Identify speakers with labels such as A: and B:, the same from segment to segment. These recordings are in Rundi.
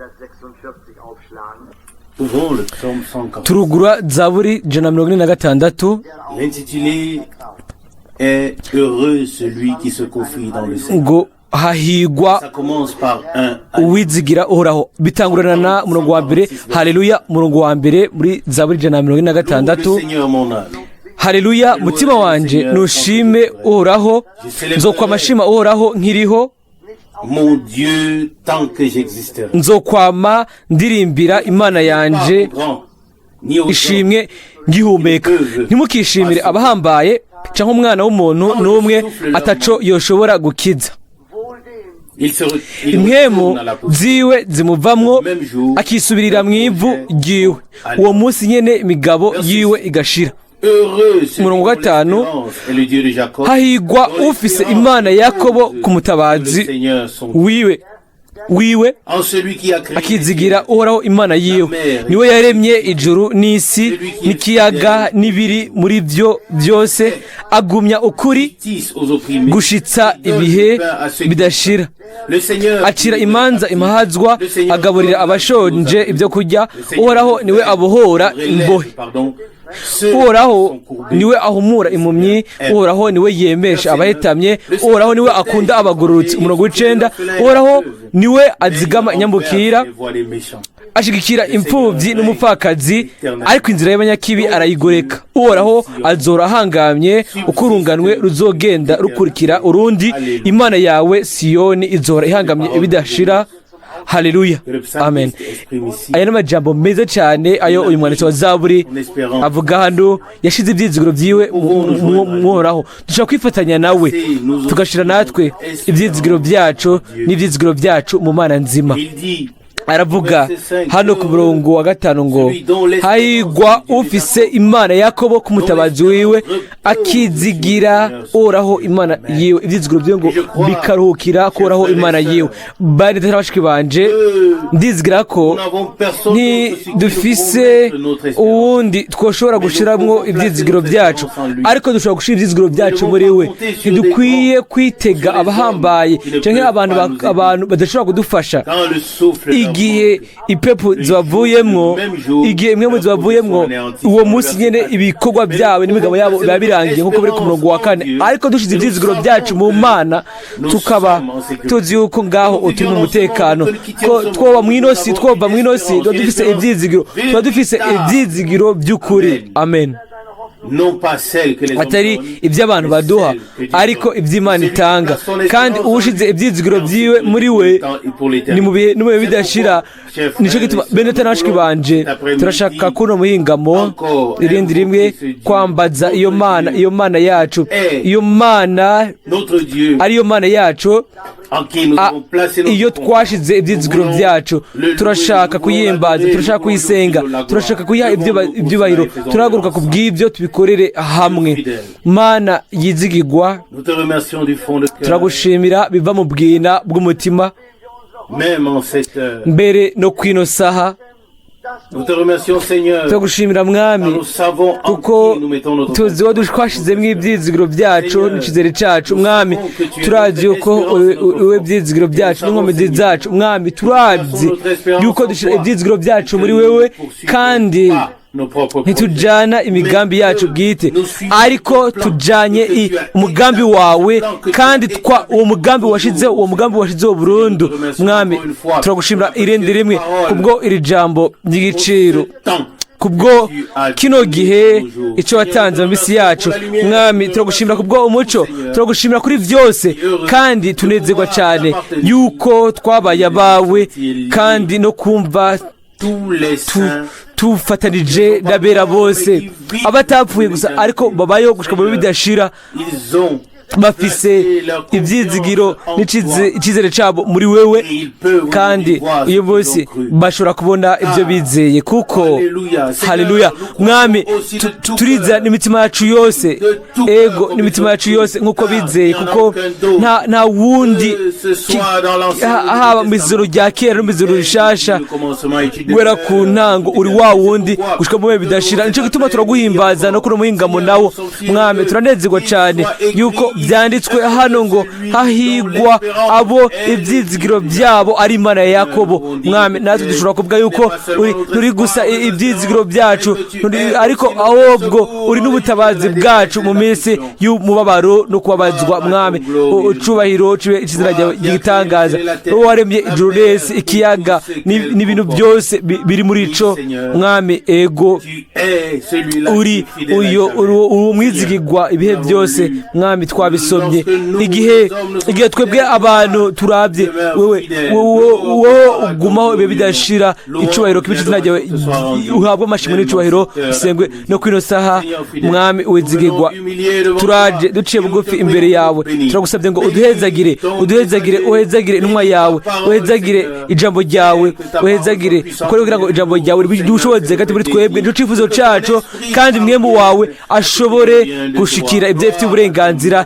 A: 146 aufschlagen.
B: Ouvrons le psaume 146.
C: Turugura Zaburi 146.
B: L'intitulé est Heureux celui qui se confie dans le Seigneur.
C: Ngo hahigwa
B: Ça commence par un
C: uwizigira Uhoraho. Bitangurana na murongo wa mbere, haleluya, murongo wa mbere muri Zaburi ijana na mirongo ine na
B: Loue le
C: gatandatu.
B: Seigneur, mon âme.
C: Haleluya, mutima wanje nushime Uhoraho, nzokwama nshima Uhoraho nkiriho.
B: Mon Dieu, tant que j'existerai.
C: Nzokwama ndirimbira Imana yanje
B: Pas aux grands, ni aux
C: ishimwe ngihumeka. Ntimukishimire abahambaye cyangwa umwana w'umuntu n'umwe ataco yoshobora gukiza.
A: Wohl dem,
B: Il se re- il
C: Impwemu
B: retourne à la poussière.
C: ziwe zimuvamwo, akisubirira mu ivu ryiwe. Uwo munsi nyene imigabo yiwe igashira.
B: Heureux celui
C: Umurongo wa
B: dont
C: gatanu.
B: l'espérance est le Dieu de Jacob,
C: Hahigwa
B: dont
C: ufise
B: l'espérance
C: Imana ya Yakobo
B: repose
C: ku mutabazi
B: le Seigneur son Dieu.
C: wiwe,
B: En celui qui a créé
C: akizigira Uhoraho Imana yiwe. Niwe yaremye ijuru n'isi n'ikiyaga n'ibiri muri byo byose, agumya ukuri
B: justice aux opprimés,
C: gushitsa ibihe bidashira.
B: Le Seigneur
C: Acira imanza imahazwa, agaburira abashonje ibyo kurya. Uhoraho niwe abohora imbohe.
B: Pardon, ceux qui
C: Uhoraho
B: sont courbés.
C: niwe ahumura impumyi, Uhoraho niwe yemesha abahetamye, Uhoraho niwe akunda abagororotsi. Umurongo w'icenda: Uhoraho niwe azigama inyambukira,
B: Les voies des méchants.
C: ashigikira imfubyi n'umupfakazi, ariko inzira y'abanyakibi arayigoreka. Uhoraho azora ahangamye uko urunganwe ruzogenda rukurikira urundi. Imana yawe Siyoni izora ihangamye ibidashira. Haleluya,
B: Que le
C: amen.
B: psalmiste exprime ici
C: Aya ni amajambo meza cyane ayo uyu mwanditsi wa Zaburi avuga hano. Yashize ibyizigiro byiwe mu Uhoraho. Dushobora kwifatanya nawe, tugashyira natwe ibyizigiro byacu n'ibyizigiro byacu mu Mana nzima.
B: Il dit
C: Aravuga hano ku murongo wa gatanu ngo hahigwa ufise Imana Yakobo ku mutabazi wiwe, akizigira Uhoraho Imana yiwe. Ibyizigiro byiwe ngo bikaruhukira kuhoraho Imana yiwe. Bari bashiki banje, ndizigira ko ntidufise uwundi twoshobora gushiramwo ibyizigiro byacu, ariko dushobora gushyira ibyizigiro byacu muri we. Ntidukwiye kwitega abahambaye cyangwa abantu badashobora kudufasha.
B: Quand le souffle
C: Igihe ipepu zibavuyemwo, igihe impwemu zibavuyemwo, uwo munsi nyene ibikorwa byabo n'imigabo yabo biba birangiye, nk'uko biri ku murongo wa kane. Ariko dushize ibyizigiro byacu mu Mana, tukaba tuzi yuko ngaho turi mu mutekano, ko twoba mw'inosi, twova mw'inosi, tuba dufise ibyizigiro, tuba dufise ibyizigiro by'ukuri. Amen.
B: Non pas celle que les hommes
C: Atari
B: donnent,
C: iby'abantu baduha, ariko iby'Imana itanga. Kandi uwushize ibyizigiro byiwe muri we, ni mu bihe no mu bihe bidashira. Nicyo gituma, bene data na bashiki banje, turashaka kuno muhingamo irindi rimwe kwambaza iyo Mana, iyo Mana yacu, iyo Mana
B: notre Dieu
C: ariyo Mana yacu
B: en qui nous avons placé notre
C: iyo twashize ibyizigiro byacu. Turashaka kuyimbaza, turashaka kuyisenga, turashaka kuyiha ibyubahiro. Turahaguruka ku bw'ibyo, tubikorere hamwe. Mana yizigigwa,
B: Nous te remercions du fond de cœur,
C: turagushimira biva mu bwina bw'umutima,
B: même en cette heure.
C: mbere no kwino saha.
B: Nous te remercions, Seigneur,
C: Turagushimira Mwami,
B: car nous savons en
C: kuko
B: qui nous mettons notre
C: tuzi uwo twashizemo ibyizigiro byacu n'icyizere cyacu. Mwami, turazi yuko uri ibyizigiro byacu n'inkomezi zacu. Mwami, turazi yuko dushyira ibyizigiro byacu muri wewe, kandi ntitujyana imigambi yacu bwite, ariko tujyanye umugambi wawe, kandi uwo mugambi washizeho, uwo mugambi washizeho burundu. Mwami, turagushimira irindi rimwe kubwo iri jambo ry'igiciro, kubwo kino gihe icyo watanze mu minsi yacu. Mwami, turagushimira kubwo umuco, turagushimira kuri byose, kandi tunezerwa cyane yuko twabaye abawe, kandi no kumva tufatanije n'abera bose, abatapfuye gusa, ariko babayeho gushika mu bihe bidashira, bafise ibyizigiro n'icyizere cyabo muri wewe, kandi uyu munsi bashobora kubona ibyo bizeye kuko. Haleluya! Mwami, turiza n'imitima yacu yose, ego, n'imitima yacu yose nk'uko bizeye, kuko nta wundi, haba mu ijoro rya kera no mu ijoro rishasha, guhera ku ntango uri wa wundi gushika mu bihe bidashira. Nicyo gituma turaguhimbaza no kuri muhingamo nawo. Mwami, turanezerwa cyane yuko Byanditswe hano ngo hahigwa abo ibyizigiro byabo ari Imana ya Yakobo. Mwami, natwe dushobora kuvuga yuko uri gusa ibyizigiro byacu, ariko ahubwo uri n'ubutabazi bwacu mu minsi y'umubabaro no kubabazwa. Mwami, icubahiro izina ryawe gitangaza, wowe waremye ijuru n'isi, ikiyaga n'ibintu byose biri muri ico. Mwami, ego, uri uyo umwizigirwa ibihe byose. Mwami, twabisomye igihe twebwe abantu turabye wewe, wowe ugumaho ibihe bidashira. Icubahiro kibe izina ryawe, uhabwe amashimwe n'icubahiro, usengwe no kwino saha. Mwami wizigirwa, turaje duciye bugufi imbere yawe, turagusabye ngo uduhezagire, uduhezagire, uhezagire intumwa yawe, uhezagire ijambo ryawe, uhezagire ukore kugira ngo ijambo ryawe ry'ubushobozi hagati muri twebwe. Nicyo cyifuzo cyacu, kandi mwemu wawe ashobore gushikira ibyo ifite uburenganzira.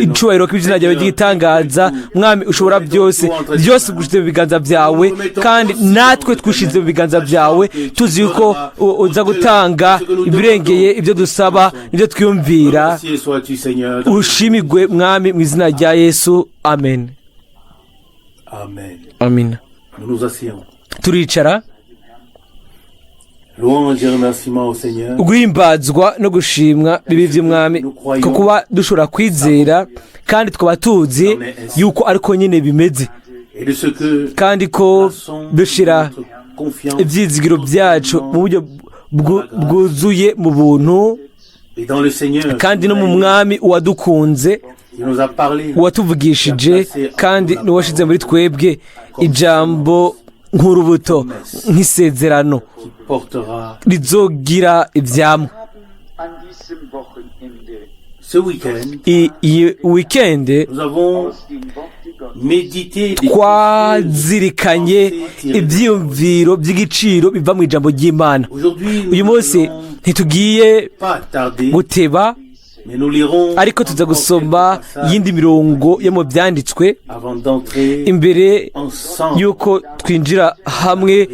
C: Icubahiro k'izina ryawe ry'igitangaza. Mwami ushobora byose, byose gushize mu biganza byawe, kandi natwe twishize mu biganza byawe, tuzi yuko uza gutanga ibirengeye ibyo dusaba n'ibyo twiyumvira. Ushimigwe Mwami, mu izina rya Yesu, amen.
B: Amen.
C: Amina.
B: Nous nous asseyons.
C: Turicara.
B: Louange et remerciements au Seigneur.
C: Guhimbazwa no gushimwa bibi by'Umwami, ko kuba dushobora kwizera kandi tukaba tuzi yuko ariko nyine bimeze,
B: Et de ce que
C: kandi ko
B: plaçons
C: dushira
B: notre confiance
C: ibyizigiro byacu mu buryo bwuzuye mu buntu
B: et dans le Seigneur
C: kandi no mu Mwami uwadukunze,
B: qui nous a parlé,
C: uwatuvugishije kandi n'uwashyize muri twebwe ijambo nk'urubuto, nk'isezerano
B: qui portera
C: rizogira ibyamwa.
A: An diesem Wochenende
B: ce week-end.
C: Iyi wikende
B: Nous avons
A: aus dem Worte Gottes
B: médité des
C: twazirikanye ibyiyumviro by'igiciro biva mu ijambo ry'Imana.
B: Aujourd'hui, nous
C: Uyu munsi
B: n'allons
C: ntitugiye
B: pas tarder,
C: guteba,
B: mais nous lirons
C: ariko tuza
B: encore
C: gusoma
B: quelques passages
C: iyindi mirongo yo mu byanditswe
B: avant d'entrer
C: imbere
B: ensemble
C: yuko twinjira hamwe,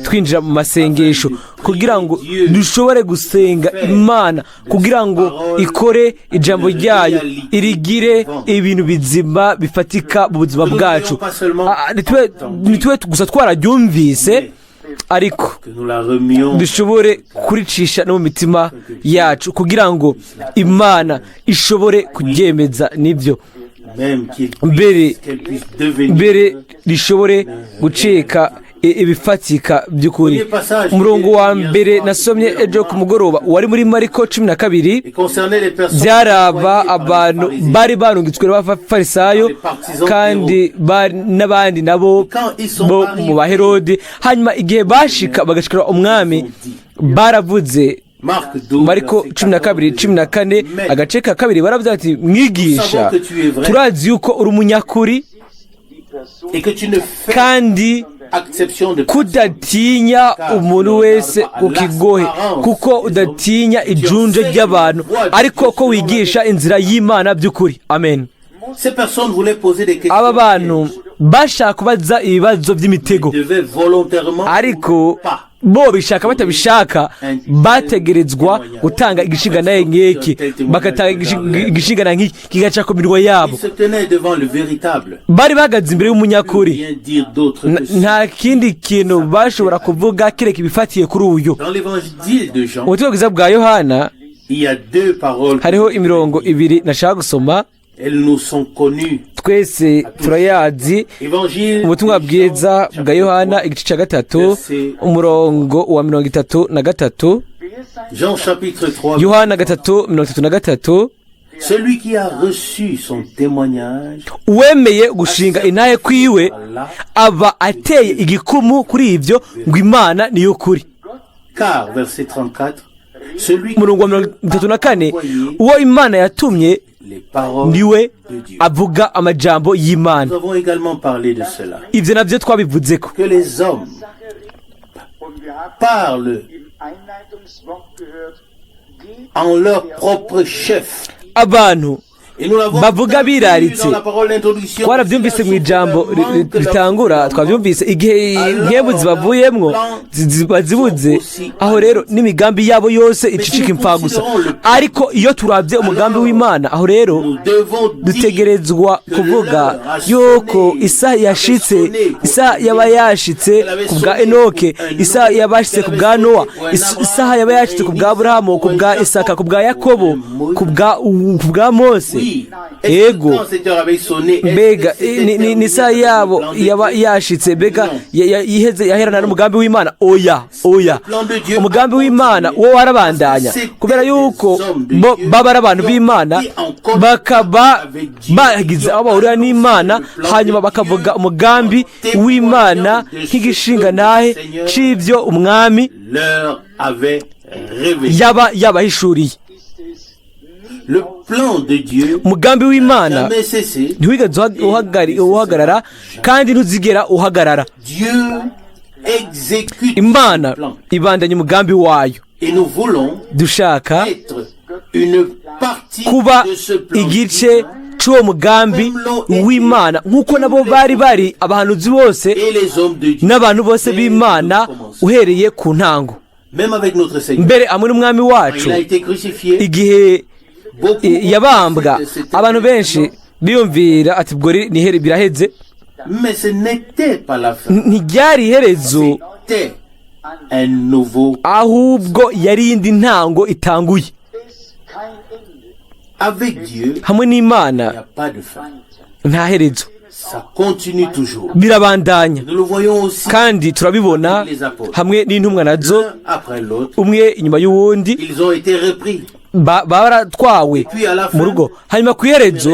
C: twinjira mu masengesho, kugira ngo dushobore gusenga Imana, kugira ngo ikore ijambo ryayo irigire ibintu bizima bifatika mu buzima bwacu. Ntitube gusa twararyumvise, ariko
B: que nous la remions
C: dushobore kuricisha no mu mitima yacu, kugira ngo Imana ishobore kuryemeza nibyo
B: même qu'il
C: mbere
B: qu'elle puisse devenir
C: mbere rishobore gucika ibifatika by'ukuri. Umurongo wa mbere nasomye ejo ku mugoroba wari muri Mariko 12.
B: et concernait les personnes
C: Byaraba
B: envoyées par les
C: abantu
B: pharisiens.
C: bari barungitswe n'Abafarisayo kandi n'abandi nabo bo mu Baherodi. Hanyuma igihe bashika bagashikira Umwami, baravuze,
B: Marc 12,
C: Mariko
B: verset
C: 12, 14,
B: 14,
C: agace ka kabiri, baravuze ati: "Mwigisha, turazi yuko uri umunyakuri
A: die Person
B: et que tu ne fais
C: kandi
B: exception de
C: kudatinya umuntu wese ku kigohe, kuko udatinya ijunje ry'abantu, ariko ko wigisha inzira y'Imana by'ukuri." Amen.
B: Ces personnes voulaient poser des questions.
C: Aba bantu bashaka kubaza ibibazo by'imitego,
B: Ils devaient volontairement
C: ariko
B: pas
C: bo bishaka batabishaka bategerezwa gutanga igishinganaye nk'iki, bagatanga igishingana nk'iki kigaca ku mirwa yabo.
B: Ils se tenaient devant le véritable.
C: Bari bahagaze imbere y'umunyakuri.
B: Rien dire d'autre que ça.
C: Nta kindi kintu bashobora kuvuga kereka ibifatiye kuri uyu.
B: Dans l'évangile de Jean,
C: Ubutumwa bwiza bwa Yohana,
B: il y a deux paroles.
C: hariho imirongo ibiri nashaka gusoma.
B: Elles nous sont connues.
C: Twese turayazi.
B: Évangile
C: Ubutumwa
B: de Jean,
C: bwiza bwa Yohana, igice cya gatatu, umurongo wa 33.
A: Wer sein
B: Jean chapitre 3.
C: Yohana 3, 33.
B: Celui qui a reçu son témoignage,
C: Uwemeye gushinga intahe kwiwe
B: Allah,
C: aba ateye igikumu kuri ibyo ngo Imana niyo kuri.
B: Car, verset 34, celui qui
C: Umurongo wa 34, uwo Imana yatumye
B: les paroles
C: niwe
B: de Dieu.
C: avuga amajambo y'Imana.
B: Nous avons également parlé de cela.
C: Ibyo nabyo twabivuze ko
B: Que les hommes
A: Und wir haben
B: parlent
A: im Einleitungswort gehört, geht
B: en leur propre chef
C: abantu Bavuga biraritse. Twarabyumvise mu ijambo ritangura, twabyumvise igihe impwemu zibavuyemwo bazibuze, aho rero n'imigambi yabo yose icicika imfagusa. Ariko iyo turabye umugambi w'Imana, aho rero dutegerezwa kuvuga yuko isaha yashitse, isaha yaba yashitse ku bwa Enoke, isaha yaba yashitse ku bwa Nowa, isaha yaba yashitse ku bwa Aburahamu, ku bwa Isaka, ku bwa Yakobo, ku bwa Mose. Ego, mbega ni isaha yabo yaba yashitse? Mbega iheze yaherana n'umugambi w'Imana? Oya, oya, umugambi w'Imana wo warabandanya, kubera yuko bo baba ari abantu b'Imana, bakaba bagize aho bahurira n'Imana, hanyuma bakavuga umugambi w'Imana nk'igishingantahe c'ivyo Umwami yaba yabahishuriye. Umugambi w'Imana ntiwigeze uhagarara kandi ntuzigera uhagarara. Imana ibandanya umugambi wayo. Dushaka kuba igice c'uwo mugambi w'Imana, nk'uko nabo bari abahanuzi bose n'abantu bose b'Imana uhereye ku ntango. Mbere hamwe n'Umwami wacu, igihe yabambwa, abantu benshi biyumvira ati: "Ubwo biraheze." Ntiryari iherezo, ahubwo yari iyindi ntango itanguye. Hamwe n'Imana nta herezo, birabandanya. Kandi turabibona hamwe n'intumwa nazo, umwe inyuma y'uwundi baratwawe mu rugo, hanyuma ku iherezo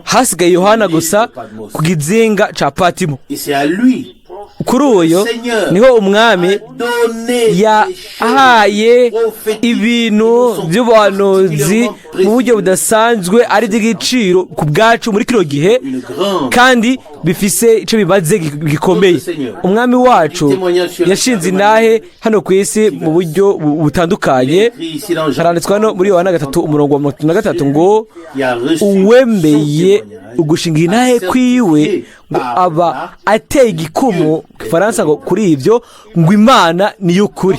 C: hasigaye Yohana gusa ku kizinga ca Patimo. Kuri uyo niho Umwami yahaye ibintu by'ubuhanuzi mu buryo budasanzwe, ari iby'igiciro ku bwacu muri kino gihe, kandi bifise icyo bimaze gikomeye. Umwami wacu yashinze intahe hano ku isi mu buryo butandukanye. Haranditswe hano muri Yohana 3, umurongo wa 33 ngo: "Uwemeye ugushinga intahe kwiwe ngo aba ateye igikumu", Ifaransa ngo kuri ibyo ngo Imana niyo ukuri.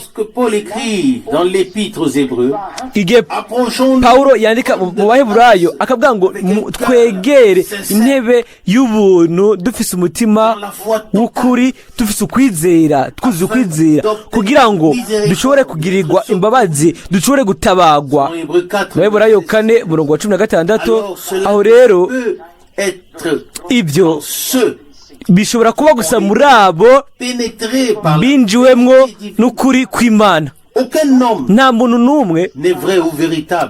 C: Igihe Pawulo yandika mu Baheburayo akavuga ngo twegere intebe y'ubuntu dufise umutima w'ukuri, dufise ukwizera, twuzuye ukwizera, kugira ngo dushobore kugirirwa imbabazi, dushobore gutabagwa, mu Baheburayo 4, umurongo wa 16. Aho rero ibyo bishobora kuba gusa muri abo binjiwemwo n'ukuri kw'Imana. Nta muntu n'umwe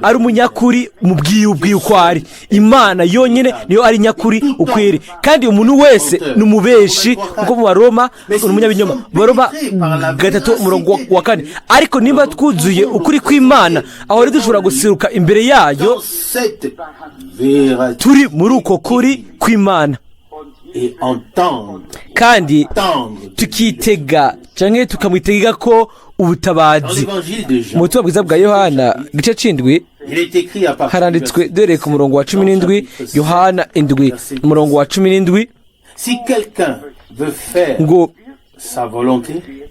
C: ari umunyakuri mu bwiwe uko ari. Imana yonyine niyo ari nyakuri ukwiri, kandi umuntu wese ni umubeshi, kuko mu Baroma ni umunyabinyoma, mu Baroma 3, umurongo wa 4. Ariko nimba twuzuye ukuri kw'Imana, aho rero dushobora guseruka imbere yayo turi muri uko kuri kw'Imana, kandi tukitega cyangwa tukamwitega ko ubutabazi. Mu butumwa bwiza bwa Yohana, igice c'indwi, haranditswe dore ku murongo wa 17, Yohana 7, umurongo wa 17 ngo: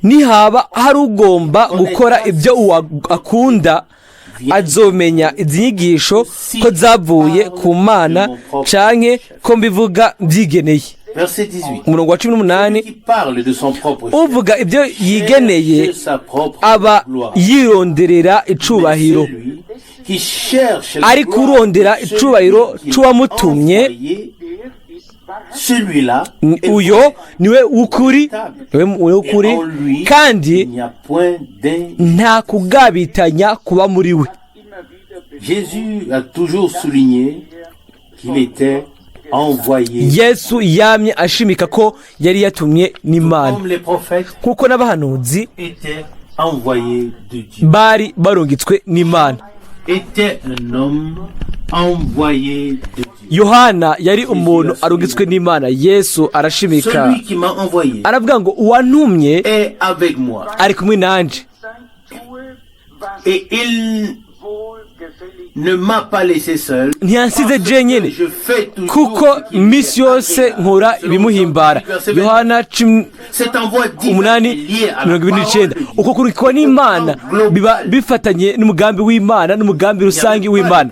C: "Nihaba hari ugomba gukora ibyo akunda, azomenya izi nyigisho ko zavuye ku Mana canke ko mbivuga mbyigeneye."
B: Verset 18.
C: Umurongo wa 18:
B: Qui parle de son propre chef,
C: "Uvuga ibyo yigeneye
B: cherche sa propre
C: aba
B: gloire.
C: yironderera icubahiro,
B: Mais celui qui cherche la
C: ariko
B: gloire
C: urondera
B: de celui
C: icubahiro
B: qui l'a
C: c'uwamutumye,
B: envoyé, celui-là est
C: uyo
B: vrai.
C: niwe w'ukuri, niwe w'ukuri,
B: Et en lui,
C: kandi
B: il n'y a point d'injustice.
C: nta kugabitanya kuba muri we."
B: Jésus a toujours souligné qu'il était envoyé.
C: Yesu yamye ashimika ko yari yatumye n'Imana,
B: Comme les prophètes
C: kuko n'abahanuzi
B: étaient envoyés de Dieu.
C: bari barungitswe n'Imana.
B: Était un homme envoyé de Dieu.
C: Yohana yari umuntu arungitswe n'Imana. Yesu arashimika,
B: Celui qui m'a envoyé
C: aravuga ngo: "Uwantumye
B: est avec moi.
C: ari kumwe nanje."
A: Sein Tue, was
B: Et il
A: wohlgefällig
B: Ne m'a pas laissé seul.
C: Ntiyansize jenyine,
B: Je fais toujours
C: kuko
B: ce qui lui
C: misi
B: est
C: yose
B: agréable.
C: nkora
B: Selon
C: ibimuhimbara.
B: Jean 18, verset 29.
C: Yohana cumi
B: Cet envoi divin
C: umunani
B: est lié à la
C: mirongo ibiri
B: parole
C: n'icenda.
B: de Dieu.
C: Uko kurikwa n'Imana biba bifatanye n'umugambi w'Imana n'umugambi rusange w'Imana.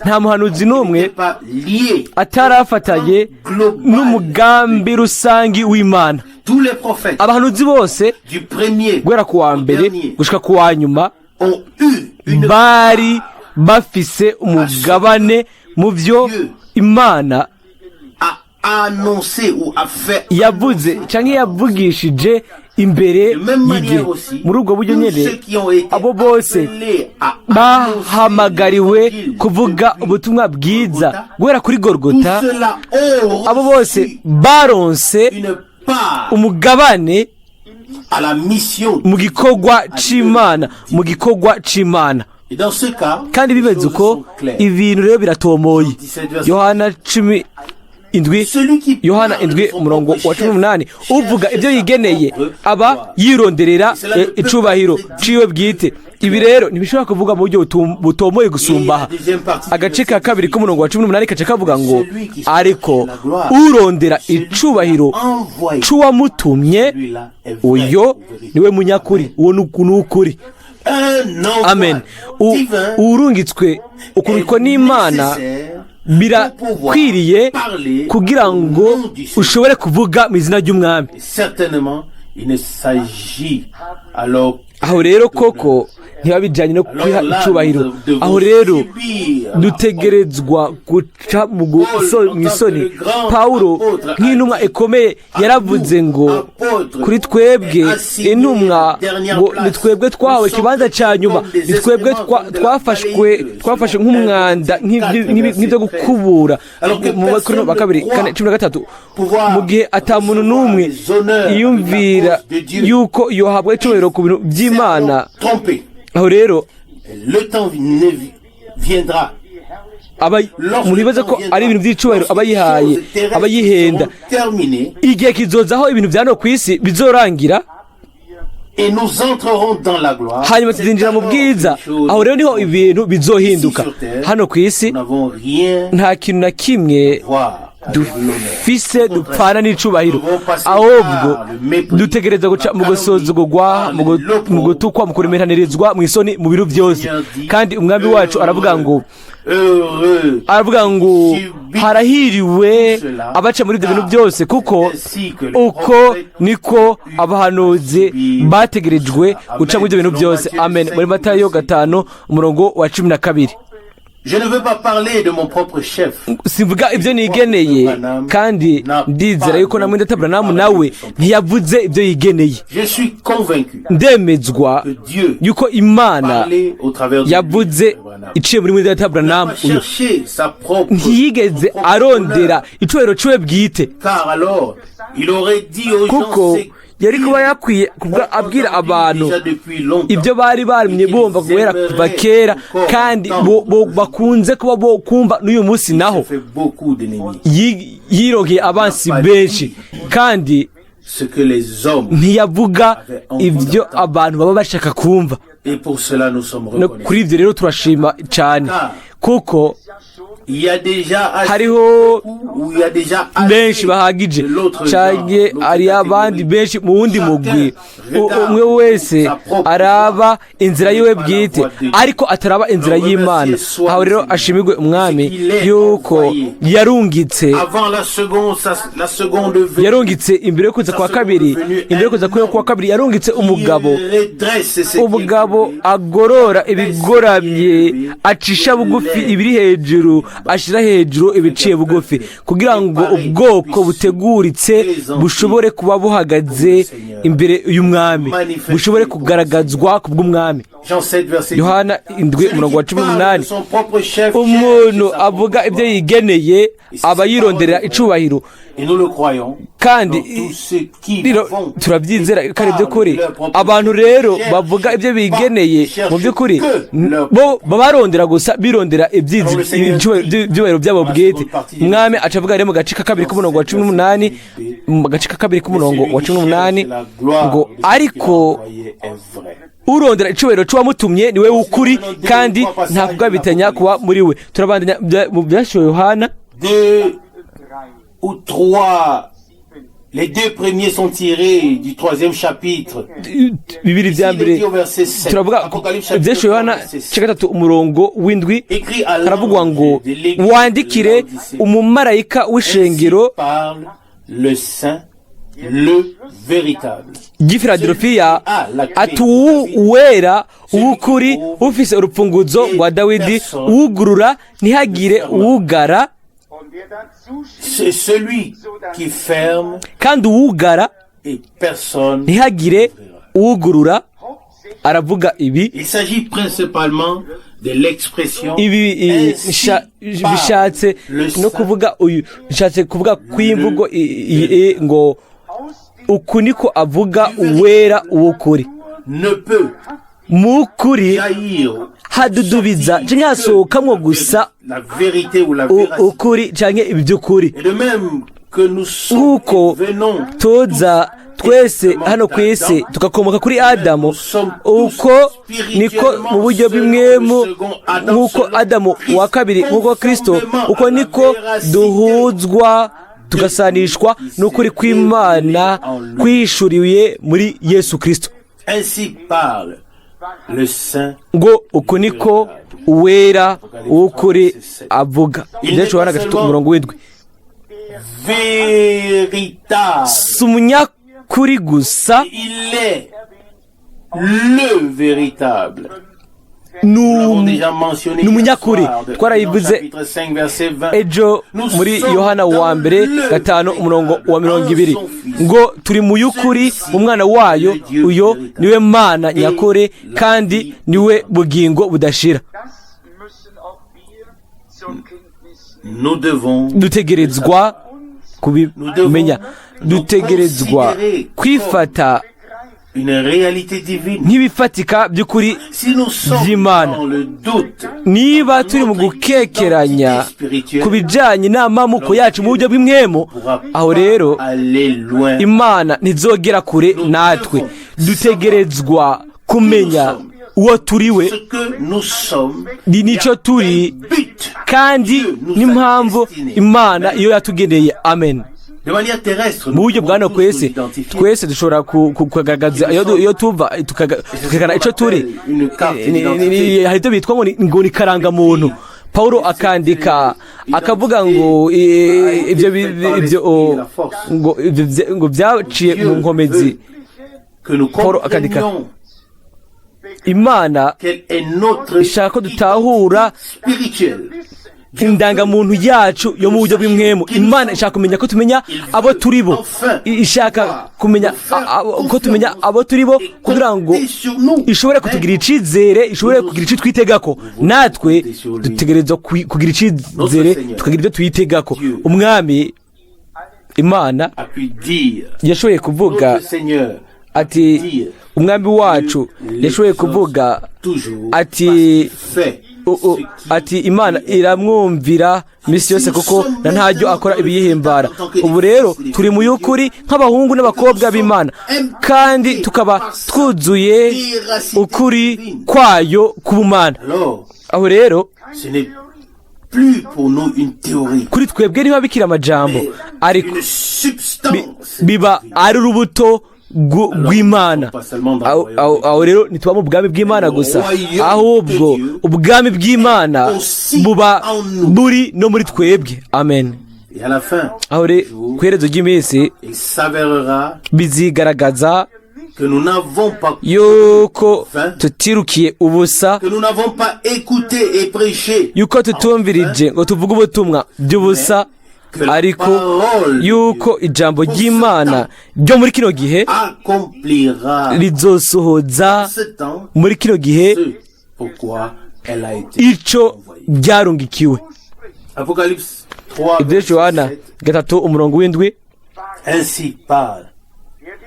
C: Nta muhanuzi n'umwe
B: N'est pas lié.
C: atarafatanye n'umugambi rusange w'Imana.
B: Tous les prophètes,
C: Abahanuzi bose,
B: du premier
C: guhera ku wa
B: au
C: mbere
B: dernier,
C: gushika ku wa nyuma,
B: ont eu une
C: bari bafise umugabane mu byo Imana
B: a annoncé ou a fait
C: yavuze cyangwa yavugishije imbere
B: de même
C: y'igihe.
B: manière aussi,
C: Muri ubwo buryo
B: tous
C: nyene,
B: ceux qui ont été
C: abo bose
B: appelés à
C: bahamagariwe
B: annoncer l'évangile
C: kuvuga
B: depuis
C: ubutumwa bwiza
B: Golgotha,
C: guhera kuri Gorgota,
B: tous ceux-là ont
C: abo bose
B: reçu
C: baronse
B: une part
C: umugabane
B: à la mission.
C: mu gikorwa c'Imana, mu gikorwa c'Imana.
B: Et dans ce cas,
C: Kandi
B: les
C: bimeze
B: choses
C: uko,
B: sont claires.
C: ibintu rero biratomoye. Yohana 17,
B: Celui qui
C: Yohana
B: parle de
C: 7
B: son
C: umurongo
B: propre
C: wa
B: chef
C: 18: uvuga
B: cherche
C: ibyo
B: sa
C: yigeneye
B: propre
C: aba
B: gloire.
C: yironderera
B: Cela ne peut
C: icubahiro
B: pas être dit.
C: ciwe bwite. Ibi rero ntibishobora kuvuga mu buryo butomoye gusumba aha.
B: Et la deuxième partie du
C: Agace ka
B: verset
C: kabiri k'umurongo wa 18 kaca kavuga ngo:
B: Celui qui cherche
C: ariko
B: la gloire,
C: urondera
B: celui qui
C: icubahiro
B: a envoyé,
C: c'uwamutumye,
B: celui-là est vrai,
C: uyo
B: vérité.
C: niwe munyakuri, uwo ni ukuri.
B: Un envoi
C: Amen.
B: Divin
C: Urungitswe ukurikwa
B: est
C: n'Imana
B: nécessaire pour pouvoir
C: birakwiriye
B: parler
C: kugira
B: au
C: ngo
B: nom du Seigneur.
C: ushobore kuvuga mu izina ry'Umwami.
B: Certainement, il ne s'agit alors
C: Aho rero koko ntiba bijyanye no
B: alors
C: kwiha
B: là,
C: icubahiro.
B: nous devons
C: Aho rero
B: subir la
C: dutegerezwa guca mu isoni. Pawulo nk'intumwa ikomeye yaravuze ngo kuri twebwe intumwa, ngo ni twebwe twahawe ikibanza cya nyuma, ni twebwe twafashwe, twafashe nk'umwanda, nk'ibyo gukubura, mu Bakorinto ba kabiri 4:13, mu gihe ata muntu n'umwe yiyumvira yuko yohabwa icyubahiro ku bintu by'Imana.
B: Trompé.
C: Aho rero
B: Le temps viendra.
C: Aba umuntu yibaza ko ari ibintu by'icubahiro aba yihaye, aba yihenda.
B: Terminées
C: Igihe kizoza aho ibintu bya no ku isi bizorangira,
B: et nous entrerons dans la gloire.
C: hanyuma tuzinjira mu bwiza. Aho rero niho ibintu bizohinduka. Hano ku isi
B: Nous n'avons rien
C: nta kintu na kimwe
B: à voir avec l'honneur.
C: dufise dupfana n'icubahiro. Ahubwo dutegereza guca mu gusuzugurwa, mu gutukwa, mu kuremeranirizwa, mu isoni, mu bintu byose. Kandi Umwami wacu aravuga ngo,
B: Heureux
C: aravuga ngo harahiriwe abaca muri ibyo bintu byose, kuko uko niko abahanuzi bategerejwe guca muri ibyo bintu byose. Amen. Muri Matayo 5 umurongo wa 12.
B: Je ne veux pas parler de mon propre chef.
C: Simvuga ibyo nigeneye, kandi ndizera yuko na mwene Aburahamu nawe ntiyavuze ibyo yigeneye.
B: Je suis convaincu
C: Ndemezwa
B: que Dieu
C: yuko Imana
B: parlait au travers de lui,
C: yavuze
B: Branham.
C: iciye muri mwene Aburahamu
B: Pas
C: uyu.
B: chercher sa propre,
C: Ntiyigeze
B: son propre
C: arondera
B: honneur,
C: icubahiro ciwe bwite,
B: car alors, il aurait dit aux gens
C: kuko
B: ce
C: yari kuba yakwiye kuvuga abwira abantu
B: déjà depuis longtemps.
C: ibyo bari barumye bumva guhera kuva kera, kandi bakunze kuba bo kumva n'uyu munsi naho.
B: Il fait beaucoup d'ennemis.
C: Yironkeye abansi benshi, kandi
B: Ce que les hommes,
C: ntiyavuga ibyo abantu baba bashaka kumva.
B: et pour cela nous sommes
C: No
B: reconnaissants.
C: kuri ibyo rero turashima cyane, kuko
B: Il y a déjà assez
C: hariho
B: où il y a déjà assez
C: benshi bahagije
B: de l'autre genre,
C: canke
B: l'autre
C: hari abandi
B: catégorie.
C: benshi mu wundi mugwi. Umwe wese araba inzira yiwe bwite, ariko ataraba inzira y'Imana. Aho rero ashimirwe Umwami yuko yarungitse,
B: Avant la seconde, la seconde venue,
C: yarungitse imbere yo kuza kwa kabiri, imbere yo kuza kwa kabiri yarungitse umugabo,
B: il redresse ce qui est
C: umugabo
B: tombé.
C: agorora ibigoramye, acisha bugufi ibiri hejuru, ashyira hejuru ibiciye bugufi, kugira ngo ubwoko buteguritse bushobore kuba buhagaze imbere y'Umwami, bushobore kugaragazwa ku bw'Umwami.
B: Jean 7, verset 10.
C: Yohana 7
B: Celui
C: umurongo wa
B: qui
C: cumi
B: parle
C: n'umunani
B: de son propre chef
C: Umuntu
B: cherche sa
C: avuga
B: propre
C: ibyo
B: gloire.
C: yigeneye aba yironderera icubahiro.
B: Et nous le croyons.
C: Kandi
B: Dans tous ceux qui
C: rero
B: vont
C: turabyizera ko ari iby'ukuri.
B: parlent de leur propre
C: Abantu rero
B: cherchent
C: bavuga ibyo
B: pas,
C: bigeneye,
B: cherchent
C: mu by'ukuri
B: que leur
C: bo baba barondera gusa, birondera
B: Alors le Seigneur dit,
C: ibyubahiro byabo
B: dans la
C: bwite.
B: seconde partie du
C: Umwami aca avuga rero mu gace ka kabiri k'umurongo wa 18, mu gace ka kabiri k'umurongo
B: Celui
C: wa
B: qui
C: 18
B: cherche la gloire
C: ngo
B: de celui qui l'a
C: ariko
B: envoyé est vrai.
C: Urondera icubahiro c'uwamutumye niwe w'ukuri, kandi nta kugabitanya kuba muri we. Turabandanya mu byashiwe Yohana.
B: Deux ou trois, les deux premiers sont tirés du troisième chapitre.
C: Bibiri vya mbere, turavuga ibyashiwe Yohana cya 3 umurongo 7, haravugwa ngo: "Wandikire umumarayika w'ishengero
B: Parle le saint, le véritable.
C: ry'i Filadelfiya ati: Uwera, uw'ukuri, ufise urupfunguzo rwa Dawidi, uwugurura ntihagire uwugara,
B: C'est celui qui ferme
C: kandi uwugara
B: et personne.
C: ntihagire uwugurura, aravuga ibi."
B: Il s'agit principalement de l'expression
C: Ibi bishatse no kuvuga uyu, bishatse kuvuga kw'imvugo ngo: "Uku niko avuga Uwera, uw'ukuri."
B: ne peut
C: Mu kuri
B: jaillir
C: hadudubiza canke hasohokamwo gusa
B: la vérité ou la véracité.
C: ukuri canke iby'ukuri.
B: Et de même que nous sommes
C: Nk'uko
B: venons
C: toza twese hano ku isi tugakomoka kuri Adamu, uko niko mu buryo bw'impwemu, nk'uko Adamu wa kabiri, nk'uko Kristo, uko niko duhuzwa tugasanishwa n'ukuri kw'Imana kwishuriye muri Yesu Kristo.
B: Ainsi parle le saint.
C: Ngo: "Uku niko Uwera, uw'ukuri avuga." Ibyacu Yohana 3 umurongo 7.
B: Véritable.
C: Si umunyakuri gusa,
B: Il est le véritable. Nous l'avons déjà mentionné
C: Ni umunyakuri. Twarabivuze
B: chapitre 5 verset 20.
C: ejo muri Yohana wa mbere 5 umurongo wa 20 ngo: "Turi mu y'ukuri mu Mwana wayo, uyo niwe Mana nyakuri kandi niwe bugingo budashira."
A: Das müssen auch wir zur Kenntnis nehmen.
B: Nous devons
C: Dutegerezwa kubimenya, dutegerezwa kwifata
B: une réalité divine.
C: nk'ibifatika by'ukuri
B: Si nous sommes
C: by'Imana.
B: dans le doute,
C: Niba turi mu gukekeranya ku bijyanye n'amamuko yacu mu buryo bw'impwemu, aho rero
B: aller loin.
C: Imana ntizogera kure natwe. Dutegerezwa kumenya uwo turi we,
B: Ce que nous sommes,
C: ni nicyo turi,
B: but
C: kandi n'impamvu Imana iyo yatugeneye. Amen.
B: de manière terrestre,
C: Mu buryo bwa hano ku isi, twese dushobora kugaragaza iyo tuva, tukerekana icyo turi. Hari ibyo bitwa ngo ni karangamuntu. Paulo akandika akavuga ngo ibyo ngo byaciye mu nkomezi.
B: Que nous
C: Paul akandika,
B: comprenions
C: Imana
B: quelle est notre
C: ishaka ko dutahura
B: spirituelle.
C: indangamuntu yacu yo mu buryo bw'impwemu. Imana ishaka kumenya ko tumenya abo turi bo. Ishaka kumenya ko tumenya abo turi bo kugira ngo ishobore kutugira icizere, ishobore kugira icyo twitegako. Natwe dutegerezwa kugira icizere, tukagira ibyo tuyitegako. Umwami Imana
B: A pu dire,
C: yashoboye kuvuga
B: notre Seigneur,
C: ati, Umwami wacu yashoboye kuvuga
B: toujours
C: ati
B: fait
C: ati: "Imana iramwumvira iminsi yose, kuko na ntaryo akora ibiyihimbara." Ubu rero turi mu y'ukuri nk'abahungu n'abakobwa b'Imana, kandi tukaba twuzuye ukuri kwayo k'ubumana.
B: Alors,
C: Aho rero
B: ce n'est plus pour nous une théorie,
C: kuri twebwe ntiba bikiri amajambo, ariko
B: une substance.
C: biba ari urubuto rw'Imana. Aho rero ntituba mu bwami bw'Imana gusa, ahubwo ubwami bw'Imana buba buri no muri twebwe. Amen.
B: Et à la fin,
C: Aho rero ku iherezo ry'iminsi
B: il s'avérera
C: bizigaragaza
B: que nous n'avons pas,
C: yuko tutirukiye ubusa,
B: que nous n'avons pas écouté et prêché,
C: yuko tutumvirije ngo tuvuge ubutumwa by'ubusa, ariko yuko ijambo ry'Imana ryo muri kino gihe
B: accomplira
C: rizosohoza
B: ce temps
C: muri kino gihe
B: ce pourquoi elle a été
C: ico ryarungikiwe.
B: Apocalypse 3,
C: Ibyo Yohana
B: verset 7.
C: 3 umurongo 7.
B: Ainsi parle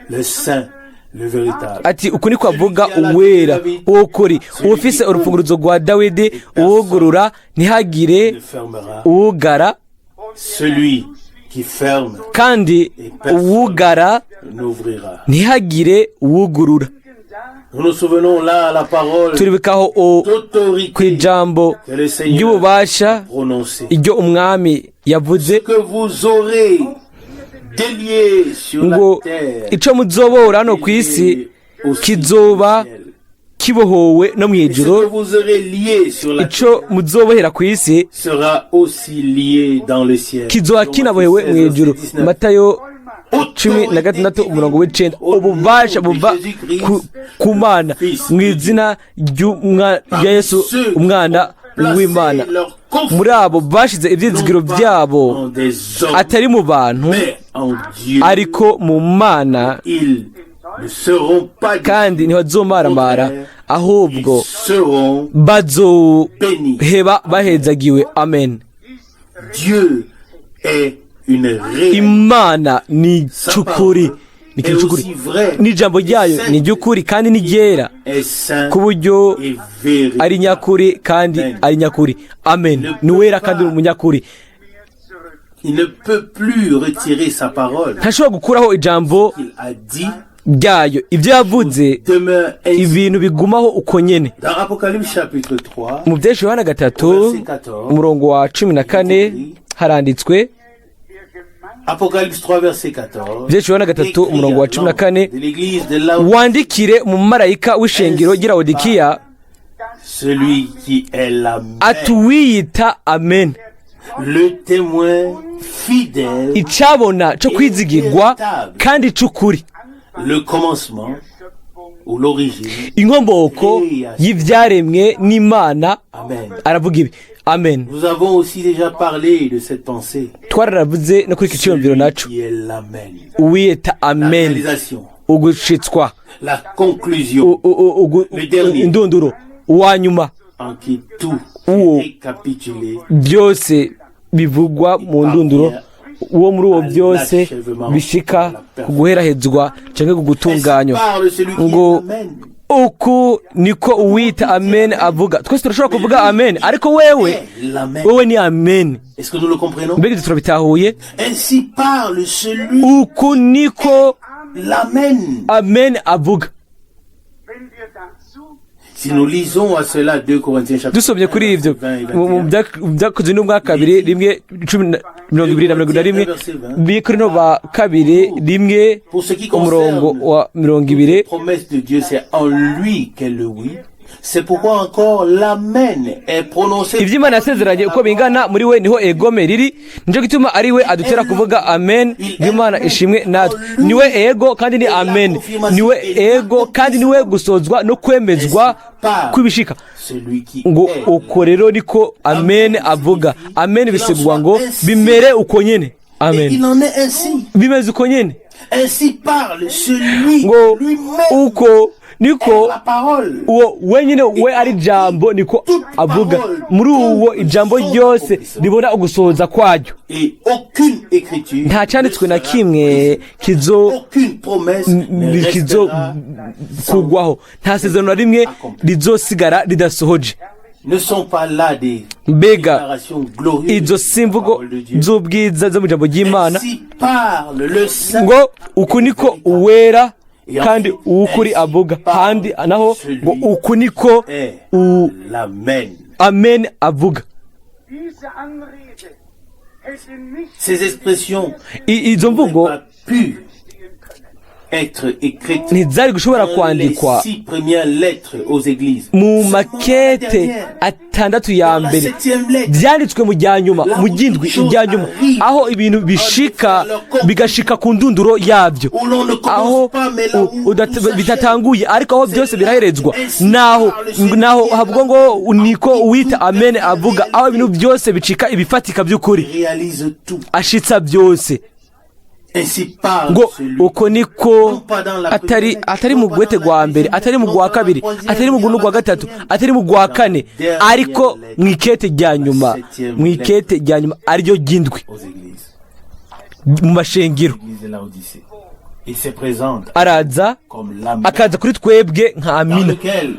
B: le saint, le véritable.
C: Ati: "Uku niko avuga Uwera, uw'ukuri, ufise urufunguruzo rwa Dawidi, uwugurura ntihagire
B: Ne fermera.
C: uwugara,
B: Celui qui ferme
C: kandi uwugara
B: n'ouvrira.
C: ntihagire uwugurura."
B: Nous nous souvenons là la parole
C: Turibukaho ku
B: d'autorité
C: ijambo
B: que le Seigneur
C: ry'ububasha
B: a prononcée.
C: iryo umwami yavuze
B: Que vous aurez délié sur la
C: ngo
B: terre
C: ico muzobohora hano ku isi
B: aussi au
C: kizoba
B: ciel.
C: kibohowe no mu
B: Et ce
C: ijuru
B: que vous aurez lié sur la
C: ico
B: terre
C: muzobohera ku isi
B: sera aussi lié dans le ciel.
C: kizoba kinabohewe mu ijuru. Matayo 16 umurongo w'9. Ububasha buva ku Mana mu izina rya Yesu umwana w'Imana, muri abo bashize ibyizigiro byabo atari mu bantu ariko mu Mana, kandi ntibazomaramara, ahubwo bazoheba bahezagiwe. Amen. Imana ni cukuri, ni ikintu c'ukuri, n'ijambo ryayo ni iry'ukuri kandi ni ryera ku buryo ari nyakuri kandi ari nyakuri. Amen. Ni uwera kandi ni umunyakuri.
B: Il ne peut plus retirer sa parole.
C: Ntashobora gukuraho ijambo
B: Il a dit
C: ryayo. Ibyo yavuze
B: demeure ainsi.
C: ibintu bigumaho uko nyene.
B: Dans Apocalypse chapitre 3,
C: Mu Byinshi Yohana 3 umurongo wa 14 haranditswe.
B: Apocalypse 3 verset 14.
C: Byinshi Yohana 3 umurongo wa 14:
B: De l'église de Laodicée,
C: "Wandikire umumarayika w'ishengero ry'i Lawodikiya
B: celui qui est l'Amen,
C: ati uwiyita Amen,
B: le témoin fidèle,
C: icabona co kwizigirwa kandi c'ukuri,
B: le commencement ou l'origine."
C: inkomoko y'ivyaremwe n'Imana,
B: Amen.
C: aravuga ibi." Amen.
B: Nous avons aussi déjà parlé de cette pensée.
C: Twararavuze no kuri iki ciyumviro
B: Celui
C: naco.
B: qui est l'Amen.
C: Uwiyita
B: La
C: Amen,
B: réalisation,
C: ugushitswa,
B: la conclusion Le dernier.
C: indunduro, uwa nyuma,
B: en qui tout
C: Uwo
B: est récapitulé
C: byose bivugwa mu ndunduro, uwo muri uwo byose bishika ku guherahezwa canke ku
B: Ainsi
C: gutunganywa.
B: parle celui qui
C: Ngo
B: est l'Amen.
C: uku niko uwita Amen avuga. Twese turashobora kuvuga amen, ariko wewe
B: Est l'Amen.
C: wewe ni Amen.
B: Est-ce que nous le comprenons?
C: Mbega ibyo turabitahuye?
B: Ainsi parle celui
C: Uku niko
B: l'Amen.
C: Amen avuga.
A: Wenn wir dazu
B: Si nous lisons à cela 2 Corinthiens chapitre
C: Dusomye kuri ivyo
B: 20 et
C: mu
B: 21,
C: Byakozwe n'umwaka 2 1 10 20 na 21, Bikorino ba kabiri 1
B: pour ce qui
C: umurongo
B: concerne
C: wa 20:
B: les promesses de Dieu, c'est en lui qu'est le oui. C'est pourquoi encore l'Amen est prononcé.
C: Ivyo Imana yasezeranye uko bingana, muri we niho egome riri, nico gituma ari we adutera kuvuga amen. Imana ishimwe natwe. Niwe ego kandi ni amen, niwe ego kandi niwe gusozwa no kwemezwa kw'ibishika.
B: Celui qui
C: Ngo
B: est
C: uko rero niko amen avuga. Amen bisigwa ngo bimere uko nyene.
B: Et
C: Amen.
B: il en est ainsi.
C: Bimeze uko nyene.
B: Ainsi parle celui
C: Ngo
B: lui-même
C: uko niko
B: est la parole.
C: uwo wenyine we ari ijambo niko avuga. Muri uwo ijambo ryose ribona ugusohoza kwaryo.
B: Et aucune écriture,
C: Nta cyanditswe na kimwe kizo
B: aucune promesse ne
C: kizo
B: restera
C: kugwaho, nta sezerano na rimwe rizosigara ridasohoje.
B: Ne sont pas là des
C: Mbega
B: déclarations glorieuses
C: izo
B: de
C: si
B: la
C: imvugo
B: parole de Dieu?
C: z'ubwiza zo mu ijambo ry'Imana?
B: Ainsi parle le Saint.
C: Ngo uku niko uwera kandi uwukuri avuga. Handi naho ngo uku niko
B: Est
C: u
B: l'Amen.
C: Amen avuga.
A: Diese Anrede hätte nicht
B: Ces expressions
C: Izo mvugo
B: n'auraient pas pu être écrites
C: ntizari gushobora
B: dans les
C: kwandikwa
B: six premières lettres aux églises.
C: mu
B: Seulement la
C: makete
B: dernière,
C: atandatu ya
B: la
C: mbere.
B: septième lettre,
C: Byanditswe mu rya nyuma, mu ry'indwi, irya nyuma, aho ibintu bishika bigashika ku ndunduro yabyo,
B: où l'on ne
C: aho
B: commence pas, mais là où tout s'achève.
C: bidatanguye ariko aho byose biraherezwa, naho havuga ngo niko uwita Amen avuga, aho ibintu byose bicika ibifatika by'ukuri,
B: Réalise tout.
C: ashitsa byose.
B: Ainsi parle
C: Ngo
B: celui
C: uko niko, atari mu gwete rwa mbere, atari mu rwa kabiri, atari mu rwa gatatu, atari mu rwa kane, ariko mu ikete rya nyuma, mu ikete rya nyuma ariryo ry'indwi
B: aux églises,
C: mu mashengero,
B: l'église de Laodicée. Il se présente
C: araza
B: comme l'Amen
C: akaza kuri twebwe nka
B: dans
C: Amina
B: lequel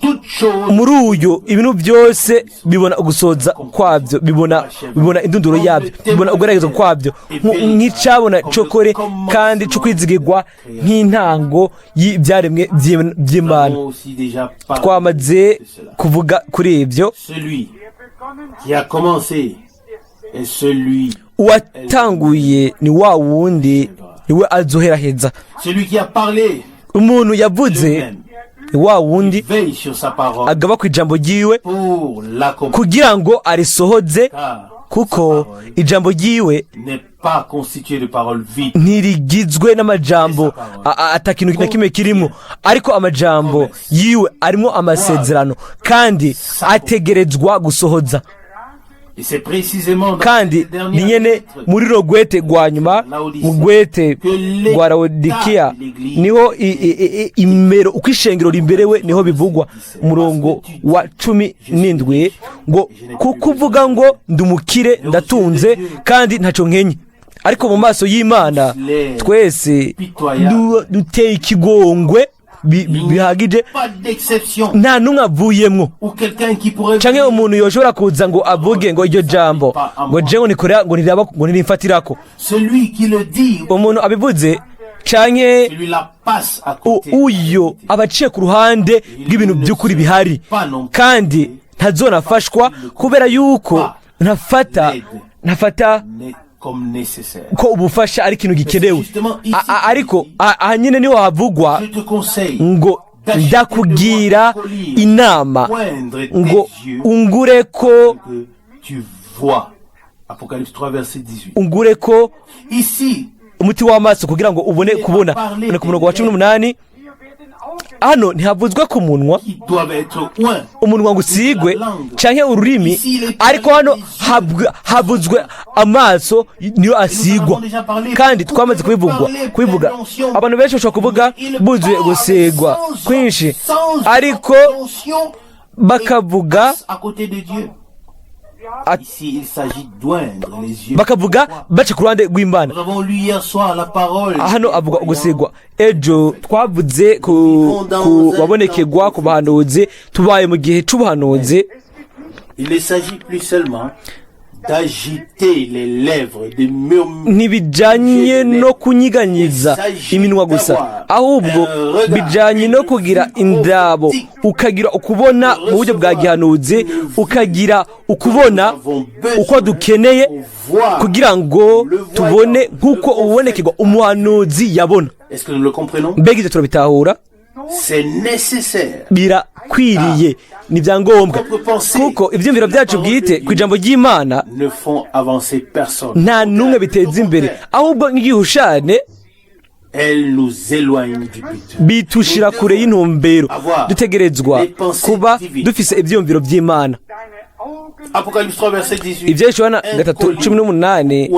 B: Toute chose
C: Muri uyo ibintu byose bibona ugusoza kwabyo, bibona indunduro yabyo, bibona ugugerageza kwabyo, nk'icabona cokore kandi c'ukwizigirwa, nk'intango y'ibyaremwe by'Imana.
B: Nous avons aussi déjà parlé
C: Twamaze
B: de cela.
C: kuvuga kuri ibyo.
B: Celui qui a commencé est celui,
C: Uwatanguye ni wa wundi, niwe azoheraheza.
B: Celui qui a parlé
C: Umuntu yavuze
B: lui-même
C: ni wa wundi
B: veille sur sa parole
C: agaba ku ijambo ryiwe
B: pour l'accomplir.
C: kugira ngo arisohoze,
B: Car
C: kuko ijambo ryiwe
B: n'est pas constitué de paroles vides.
C: ntirigizwe n'amajambo ata kintu na kimwe kirimo, ariko amajambo yiwe arimo amasezerano kandi ategerezwa gusohoza.
B: Et c'est précisément dans
C: Kandi
B: cette dernière
C: ni nyene
B: lettre
C: muri rogwete rwa nyuma, mu rwete rwa Lawodikiya, niho imero uko ishengero rimberewe niho bivugwa, umurongo wa 17 ngo: "Kuko uvuga ngo ndi umukire, ndatunze kandi ntacyo nkenye, ariko mu maso y'Imana twese duteye ikigongwe bihagije."
B: Pas d'exception
C: Nta n'umwe avuyemwo
B: ou quelqu'un qui pourrait
C: canke umuntu yoshobora kuza ngo avuge ngo iryo jambo ngo je ngo nikorera ngo ntiraba ngo ntirimfatirako.
B: Celui qui le dit,
C: Umuntu abivuze canke
B: celui-là passe à côté.
C: uyo aba aciye ku ruhande rw'ibintu by'ukuri bihari, kandi ntazonafashwa kubera yuko ntafata
B: N'est comme nécessaire.
C: ko ubufasha ari ikintu gikenewe. Ariko aha nyine niho havugwa
B: Je te conseille
C: ngo: "Ndakugira inama ngo ungure ko
B: que tu vois. Apocalypse 3, verset 18.
C: ungure ko
B: Ici,
C: umuti w'amaso kugira ngo ubone kubona." Ni ku murongo wa 18. Hano ntihavuzwe ku munwa,
B: qui doivent être oints.
C: umunwa ngo usigwe canke ururimi, ariko hano havuzwe amaso niyo asigwa. Kandi twamaze kubivuga, abantu benshi bashobora kuvuga buzuye gusigwa kwinshi, ariko bakavuga
B: À côté de Dieu. Ici, il s'agit d'oindre les yeux.
C: bakavuga baca ku ruhande rw'Imana.
B: Nous avons lu hier soir la parole.
C: Hano avuga ugusigwa. Ejo twavuze ku babonekerwa, ku bahanuzi. Tubaye mu gihe c'ubuhanuzi.
B: Il ne s'agit plus seulement d'agiter les lèvres, de murmurer.
C: Ntibijanye no kunyiganyiza iminwa gusa, ahubwo bijanye no kugira indabo, ukagira ukubona mu buryo bwa gihanuzi, ukagira ukubona uko dukeneye kugira ngo tubone nk'uko ubonekerwa umuhanuzi yabona.
B: Est-ce que nous le comprenons?
C: Mbega ibyo turabitahura?
B: C'est nécessaire.
C: Birakwiriye, ni ibyangombwa, kuko ibyiyumviro byacu bwite ku ijambo ry'Imana
B: Ne font avancer personne.
C: nta n'umwe biteza imbere, ahubwo nk'igihushane
B: Elles nous éloignent du but.
C: bitushira kure y'intumbero. Dutegerezwa kuba dufise ibyiyumviro by'Imana.
B: Apocalypse 3, verset 18.
C: Ibyo Yohana 3:18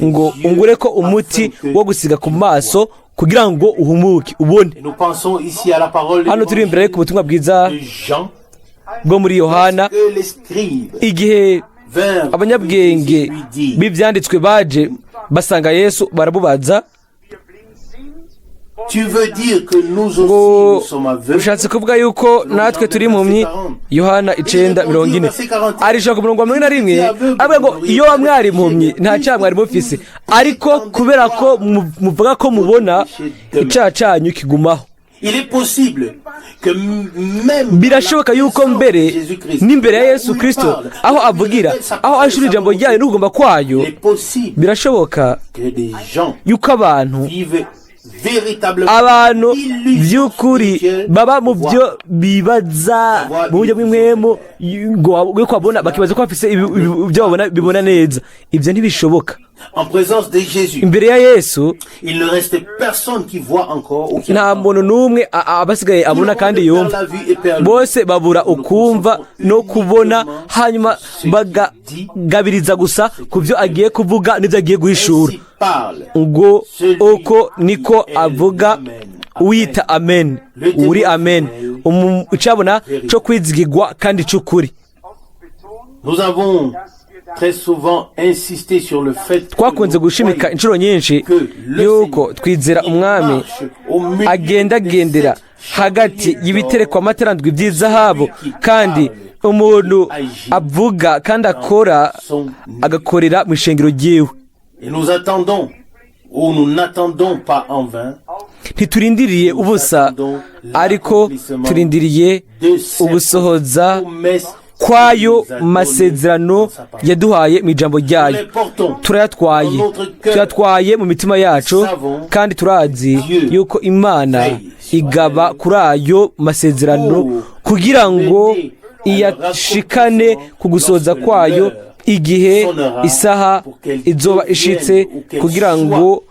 C: ngo: "Ungure ko umuti wo gusiga ku maso kugira ngo uhumuke ubone."
B: Et nous pensons ici à la parole de
C: Hano turi imbere ku butumwa bwiza
B: de Jean.
C: bwo muri Yohana,
B: Que les scribes
C: igihe
B: vinrent
C: abanyabwenge
B: lui dire,
C: b'ibyanditswe baje basanga Yesu baramubaza
B: Tu veux dire que nous aussi
C: ngo:
B: nous sommes aveugles?
C: "Ushatse kuvuga yuko natwe turi impumyi?" Yohana 9:40. Arishaka ku murongo wa 41, avuga ngo: "Iyo mwari impumyi nta cyaha mwari mufise, ariko kubera ko muvuga ko mubona, icyaha cyanyu kigumaho."
B: Il est possible que même
C: Birashoboka yuko mbere n'imbere ya Yesu Kirisito, aho avugira, aho ashura ijambo ryayo n'ukugomba kwayo,
B: Il est possible
C: birashoboka
B: que des gens
C: yuko abantu
B: vivent véritablement
C: abantu by'ukuri baba mu byo bibaza mu buryo bw'impwemu ngo yuko babona, bakibaza ko bafise ibyo babona bibona neza. Ibyo ntibishoboka.
B: En présence de Jésus.
C: Imbere ya Yesu
B: Il ne reste personne qui voit encore ou qui
C: nta
B: entend.
C: muntu n'umwe aba asigaye abona kandi yumva. Bose babura ukumva no kubona, hanyuma bagabiriza gusa ku byo agiye kuvuga n'ibyo agiye guhishura.
B: Ainsi parle
C: Ngo: "Uko niko avuga uwita Amen, uri Amen, icabona cyo kwizigirwa kandi cy'ukuri."
B: Nous avons très souvent insisté sur le fait que
C: Twakunze
B: nous
C: gushimika
B: croyons
C: inshuro nyinshi
B: que le
C: yuko
B: Seigneur
C: twizera Umwami
B: marche au milieu
C: agendagendera
B: de cette
C: hagati y'ibiterekwa amatara ndwi by'izahabu, kandi umuntu avuga kandi akora agakorera mu ishengero ryiwe.
B: Et nous attendons, ou nous n'attendons pas en vain,
C: Ntiturindiriye ubusa, ariko turindiriye
B: de cette
C: ugusohoza
B: promesse
C: kwayo masezerano yaduhaye mu ijambo ryayo. Turayatwaye, tuyatwaye mu mitima yacu, kandi turazi yuko Imana igaba kuri ayo masezerano kugira ngo iyashikane ku gusohoza kwayo igihe isaha izoba ishitse, kugira ngo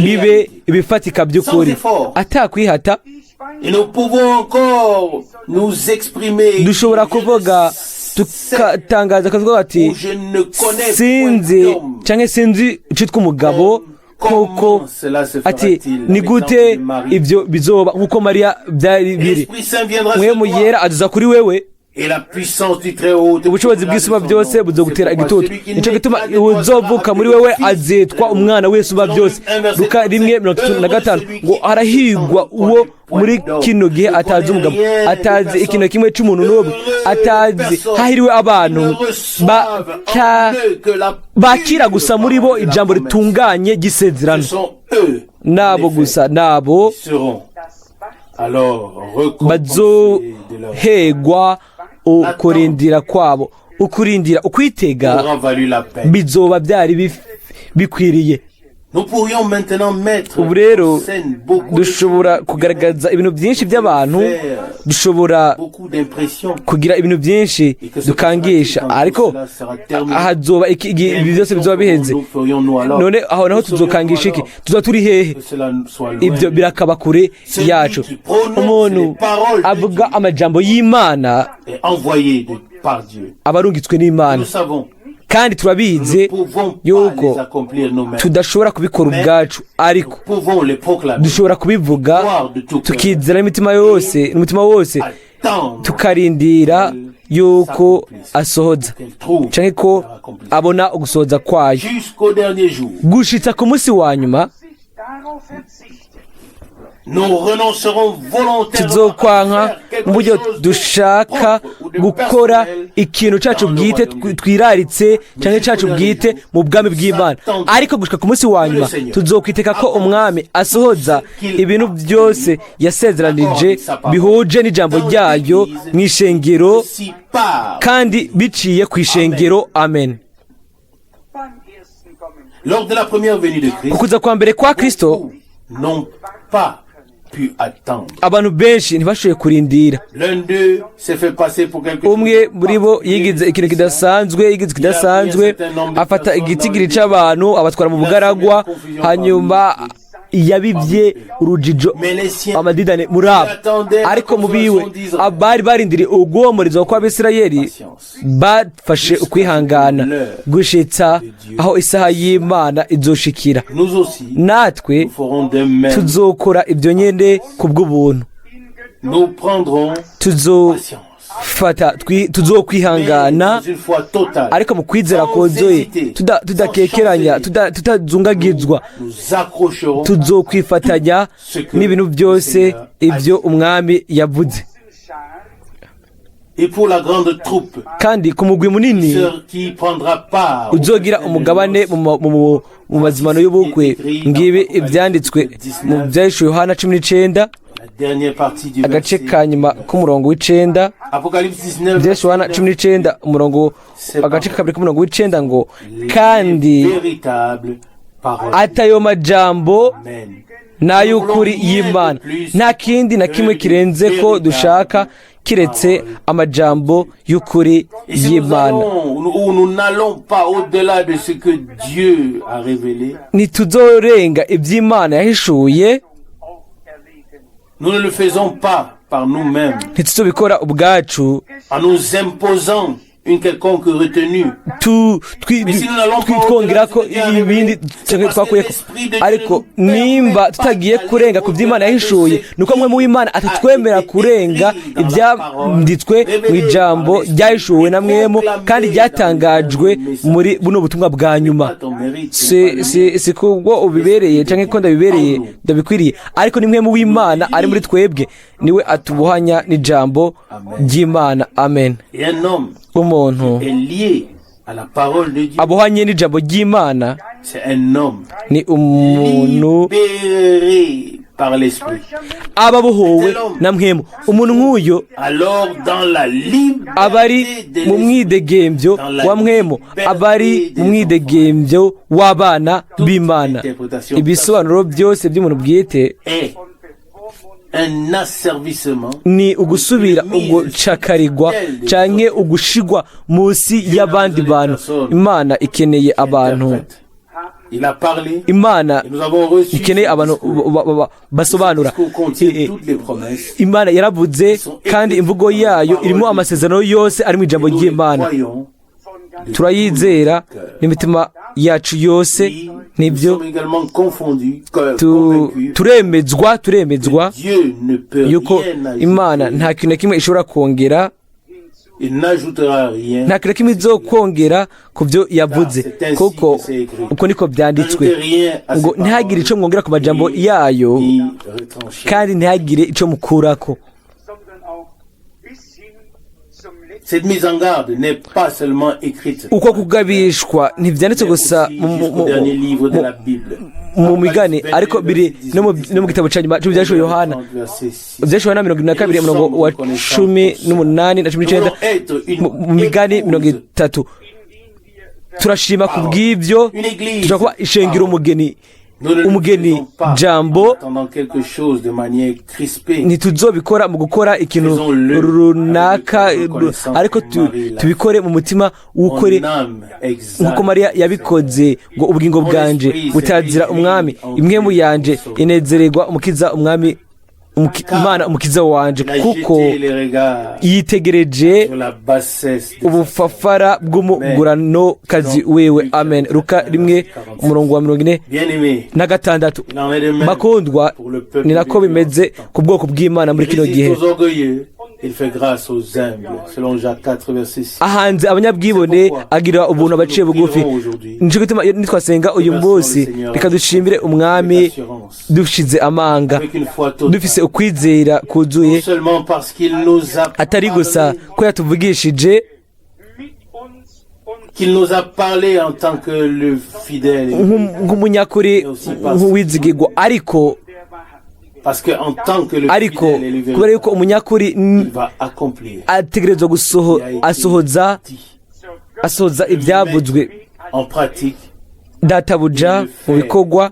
C: bibe ibifatika by'ukuri atakwihata.
B: Et nous pouvons encore nous exprimer.
C: Dushobora kuvuga tukatangaza, akavuga ati:
B: Où je ne connais
C: "Sinzi
B: point d'homme."
C: cyangwa sinzi icitwa umugabo." Nk'uko ati: "Ni gute ibyo bizoba?" Nk'uko Mariya byari biri.
B: L'Esprit Saint viendra
C: Mwe
B: sur
C: mu
B: toi.
C: Yera aduza kuri wewe,
B: Et la puissance du Très-Haut te
C: ubushobozi bw'Isumba Byose buzogutera igitutu. Nicyo gituma uzovuka muri wewe azitwa Umwana w'Isumba Byose. Luka 1:35 ngo: "Arahigwa uwo muri kino gihe atazi umugabo, atazi ikintu kimwe cy'umuntu n'umwe, atazi." Hahiriwe abantu bakira gusa muri bo ijambo ritunganye ry'isezerano.
B: Ce sont eux
C: Nabo gusa, nabo
B: seront alors récompensés de leur
C: bazohegwa ukurindira kwabo, ukurindira, ukwitega
B: aura valu la peine.
C: bizoba byari bikwiriye.
B: Nous pourrions maintenant mettre
C: Ubu rero
B: en scène beaucoup de
C: dushobora kugaragaza ibintu byinshi by'abantu, dushobora
B: beaucoup d'impressions.
C: kugira ibintu byinshi dukangisha, ariko hazoba iki igihe ibi byose bizoba bihenze? None aho naho tuzokangisha iki? Tuzoba turi hehe? Ibyo birakaba kure yacu. Umuntu avuga amajambo y'Imana
B: Est envoyé par Dieu.
C: aba arungitswe n'Imana.
B: Nous savons,
C: Kandi turabizi yuko tudashobora kubikora ubwacu, ariko dushobora kubivuga, tukizera n'imitima yose, n'umutima wose, tukarindira yuko asohoza cyangwa ko abona ugusohoza kwayo
B: Jusqu'au dernier jour,
C: gushitsa ku munsi wa nyuma.
A: Darauf verzichten.
B: Nous renoncerons volontairement
C: Tuzokwanka mu buryo dushaka gukora ikintu cyacu bwite twiraritse cyangwa cyacu bwite mu bwami bw'Imana, ariko gushika ku munsi wa nyuma tuzokwiteka ko Umwami asohoza ibintu byose yasezeranije bihuje n'ijambo ryayo mu ishengero
B: si par
C: kandi biciye ku ishengero. Amen.
A: Beim ersten Kommen
B: Lors de la première venue de Christ,
C: Ku kuza kwa mbere kwa Kristo,
B: beaucoup n'ont pas pu attendre.
C: abantu benshi ntibashoboye kurindira.
B: L'un d'eux s'est fait passer pour quelque
C: Umwe muri bo yigize ikintu kidasanzwe, yigize kidasanzwe, afata igitigiri c'abantu abatwara mu bugaragwa, hanyuma yabivye urujijo, amadidane muri abo. Ariko mu biwe abari barindiriye uguhomorizwa kw'Abisirayeli bafashe ukwihangana gushitsa aho isaha y'Imana izoshikira.
B: Nous aussi,
C: Natwe
B: nous ferons de même.
C: tuzokora ibyo nyene ku bw'ubuntu.
B: Nous prendrons patience.
C: Tuzofata tuzokwihangana,
B: Mais dans une foi totale,
C: ariko mu kwizera kozoye, tudakekeranya, tutazungagizwa,
B: nous accrocherons
C: tuzokwifatanya n'ibintu byose ibyo Umwami yavuze.
A: Schar
B: Et pour la grande troupe,
C: Kandi ku mugwi munini
B: ce qui prendra part
C: uzogira umugabane mu mazimano y'ubukwe, ngibi ibyanditswe mu Byahishuwe Yohana 19,
B: la dernière partie du
C: agace
B: verset.
C: ka nyuma k'umurongo w'icenda.
B: Apocalypse 19,
C: Byahishuwe Yohana 19, umurongo, agace kabiri k'umurongo w'icenda ngo: "Kandi
B: véritable parole.
C: atayo majambo
B: Amen.
C: n'ay'ukuri y'Imana." Nta kindi na kimwe kirenze ko dushaka kiretse amajambo y'ukuri
B: Et si nous
C: y'Imana.
B: allons ou nous n'allons pas au-delà de ce que Dieu a révélé,
C: Ntituzorenga iby'Imana yahishuye.
A: Auferlegen.
B: Nous ne le faisons pas par nous-mêmes,
C: Ntituzobikora ubwacu
B: en nous imposant une quelconque retenue.
C: Twongera ko ibindi canke twakuyeko, ariko nimba tutagiye kurenga ku by'Imana yahishuye, nuko mwe mu w'Imana atatwemera kurenga ibyanditswe mu ijambo ryahishuwe na mwemu kandi ryatangajwe muri buno butumwa bwa nyuma.
B: Pas ton mérite.
C: Si kubwo ubibereye canke ko ndabibereye, ndabikwiriye, ariko ni mwe mu w'Imana ari muri twebwe. Niwe atubohanya n'ijambo ry'Imana. Amen.
B: Et un homme
C: Umuntu
B: est lié à la parole de Dieu.
C: abohanye n'ijambo ry'Imana
B: C'est un homme
C: ni umuntu
B: libéré par l'Esprit.
C: Aba abohowe na Mpwemu. Umuntu nk'uyo
B: Alors, dans la
C: aba ari
B: liberté de
C: mu
B: l'Esprit,
C: mwidegembyo wa Mpwemu, aba ari mu mwidegembyo w'abana b'Imana. Ibisobanuro byose by'umuntu bwite
B: est un asservissement
C: ni ugusubira ugucakarigwa canke ugushigwa munsi y'abandi bantu. Imana ikeneye abantu
B: interprète. Il a parlé
C: Imana
B: et nous avons reçu
C: ikeneye abantu basobanura.
B: Ce discours contient toutes les promesses.
C: Imana yaravuze, kandi imvugo yayo irimo amasezerano yose ari mu ijambo
B: Nous les
C: ry'Imana.
B: croyons de
C: Turayizera n'imitima yacu yose.
B: Oui, nous
C: Nibyo.
B: sommes également convaincus
C: Turemezwa
B: que Dieu ne peut
C: yuko
B: rien ajouter.
C: Imana nta kintu na kimwe ishobora kongera.
B: Il n'ajoutera rien.
C: Nta kintu na kimwe izokongera ku byo yavuze, kuko uko niko byanditswe
B: N'ajoutez rien à
C: ngo
B: ses
C: ntihagire ico mwongera ku majambo
B: paroles,
C: yayo
B: ni retrancher.
C: kandi ntihagire ico mukurako.
A: Sondern auch bis hin zum letzten
B: Cette mise en garde n'est pas seulement écrite,
C: Uko kugabishwa ntibyanditse
B: mais
C: gusa
B: aussi jusqu'au dernier livre de la Bible.
C: mu migani, ariko biri no mu gitabo cya nyuma cy'Ibyahishuwe Yohana,
B: Verset 6.
C: Ibyahishuwe Yohana 22, umurongo wa 18 na 19, mu migani 30. Turashima ku bw'ibyo. Dushobora kuba ishengero umugeni,
B: Nous ne le
C: umugeni
B: faisons pas
C: jambo.
B: en attendant quelque chose de manière crispée.
C: Ntituzobikora mu gukora ikintu runaka, ariko tubikore mu mutima w'ukuri,
B: Mon âme exalte
C: nk'uko Mariya yabikoze ngo: "Ubugingo bwanje butazira Umwami, impwemu yanje inezererwa Umukiza, Umwami, Imana Umukiza wanje,
B: Il a
C: kuko
B: jeté les regards
C: yitegereje
B: sur la bassesse de
C: ubufafara bw'umuguranokazi wewe." Amen. Luka 1, umurongo wa mirongo ine
B: Bien-aimé,
C: na gatandatu.
B: il en est de même
C: Bakundwa,
B: pour le peuple
C: ni nako
B: de Dieu.
C: bimeze ku bwoko bw'Imana muri
B: Il
C: kino
B: résiste
C: gihe.
B: aux orgueilleux, il fait grâce aux humbles, selon Jacques 4, verset 6.
C: Ahanze abanyabwibone, agira ubuntu abaciye bugufi. Nico gituma iyo nitwasenga uyu munsi, reka dushimire Umwami dushize amanga,
B: Avec une foi totale.
C: dufise ukwizera kuzuye,
B: Non seulement parce qu'il nous a
C: atari gusa
B: parlé,
C: ko yatuvugishije
A: mit uns und
B: qu'il nous a parlé en tant que le fidèle,
C: nk'umunyakuri, nk'uwizigirwa, ariko
A: der Wahrhaftige.
B: parce que en tant que le
C: ariko
B: fidèle et le
C: kubera
B: véritable,
C: yuko umunyakuri
B: il va accomplir
C: ategerezwa gusoho asohoza
B: dit
A: Zur
C: asohoza ibyavuzwe
B: en pratique
C: databuja mu bikorwa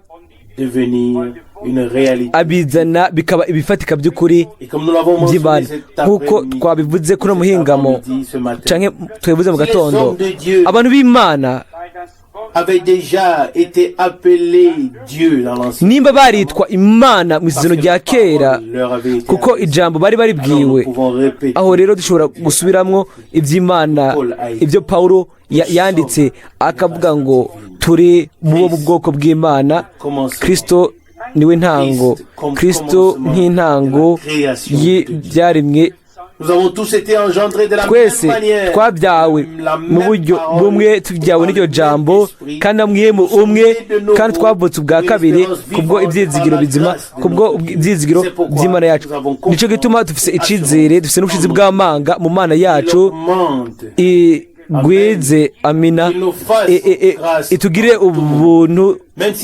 B: devenir une réalité.
C: abizana bikaba ibifatika by'ukuri
B: Et comme nous l'avons mentionné
C: by'Imana.
B: cet
C: Nk'uko
B: après-midi,
C: twabivuze kuri uno muhingamo
B: cet avant-midi, ce matin,
C: canke twabivuze mu gatondo, abantu b'Imana
A: Weil das Wort
B: avait déjà été appelé Dieu dans l'Ancien
C: nimba baritwa Imana mu isezerano rya kera,
B: leur avait été
C: kuko ijambo bari
B: Alors nous
C: baribwiwe,
B: pouvons répéter
C: aho rero dushobora gusubiramwo iby'Imana, ibyo Pawulo yanditse akavuga ngo turi mu bo mu bwoko bw'Imana. Kristo niwe ntango, Kristo nk'intango y'ibyaremwe.
B: Nous avons tous été engendrés de la
C: Twese
B: même manière.
C: twabyawe
B: La
C: mu
B: même
C: buryo
B: parole,
C: bumwe, tubyawe n'iryo jambo kandi na Mpwemu umwe, kandi twavutse ubwa kabiri kubwo ibyizigiro bizima, kubwo ibyizigiro by'Imana yacu. Nicyo gituma dufise icizere, dufise n'ubushizi bw'amanga mu Mana
B: Il
C: yacu.
B: augmente.
C: Igwize, amina, itugirire ubuntu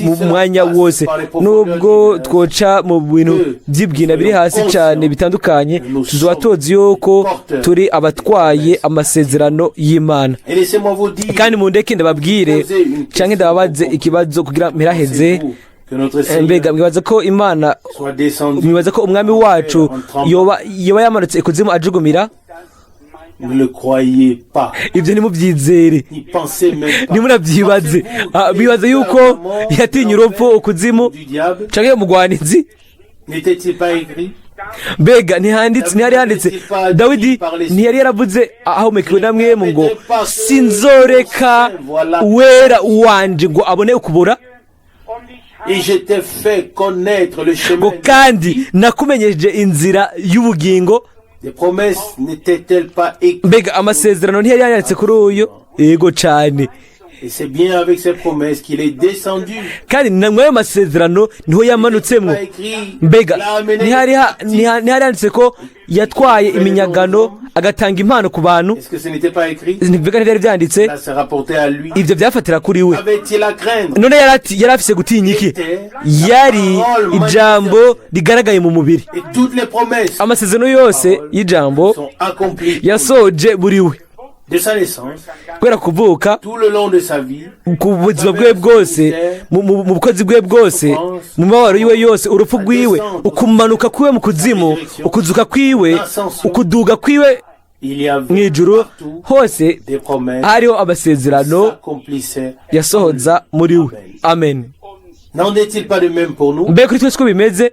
C: mu mwanya wose, nubwo twoca mu bintu by'ibwina biri hasi cyane bitandukanye, tuzoba tuzi yuko turi abatwaye amasezerano y'Imana.
B: Et laissez-moi vous dire,
C: Kandi mu ndeke ndababwire cyangwa ndababaze ikibazo kugira mpiraheze.
B: pensez-vous que notre Seigneur
C: Mbega mwibaza ko Imana,
B: soit descendu,
C: mwibaza ko Umwami wacu yoba yamanutse ikuzimu ajugumira?
B: Ne le croyez pas.
C: Ibyo ntimubyizere.
B: N'y pensez même pas.
C: Ntimurabyibaze. Ah, bibaza yuko yatinye urupfu, ukuzimu
B: Du diable,
C: canke umugwanizi?
B: n'était-il pas écrit?
C: Mbega ntihanditse, ntihari handitse, Dawidi ntiyari yaravuze ahumekewe na Mpwemu ngo: "Sinzoreka Uwera wanje ngo abone ukubura"?
A: Und ich
B: Et je t'ai fait connaître le chemin.
C: Ngo kandi nakumenyeje inzira y'ubugingo.
B: Des promesses n'étaient-elles pas écrites?
C: Mbega amasezerano ntiyari yanditse kuri uyu? Yego cyane.
B: Et c'est bien avec ces promesses qu'il est descendu.
C: Kandi na mw'ayo masezerano niho yamanutsemo.
B: Pas écrit,
C: Mbega
B: il a amené
C: ntihari handitse ko yatwaye iminyagano agatanga impano ku bantu?
B: Est-ce que ce n'était pas écrit?
C: Mbega ntibyari byanditse?
B: Là, c'est rapporté à lui.
C: Ibyo byafatira kuri we.
B: Avait-il à craindre?
C: None yari afise gutinya iki? Yari ijambo rigaragaye mu mubiri.
B: Et toutes les promesses
C: Amasezerano yose y'ijambo
B: sont accomplies.
C: yasoje buri we.
B: De sa naissance,
C: Kubera kuvuka,
B: tout le long de sa vie,
C: ku buzima bwe bwose, mu bukozi bwe bwose, mu mababaro yiwe yose, urupfu rwiwe, ukumanuka kwiwe mu kuzimu, ukuzuka kwiwe, ukuduga kwiwe
B: il y avait
C: mu ijuru,
B: partout
C: hose
B: des promesses
C: hariho amasezerano
B: s'accomplissaient.
C: yasohoza muri we. Amen.
B: N'en est-il pas de même pour nous?
C: Mbega kuri twese ko bimeze?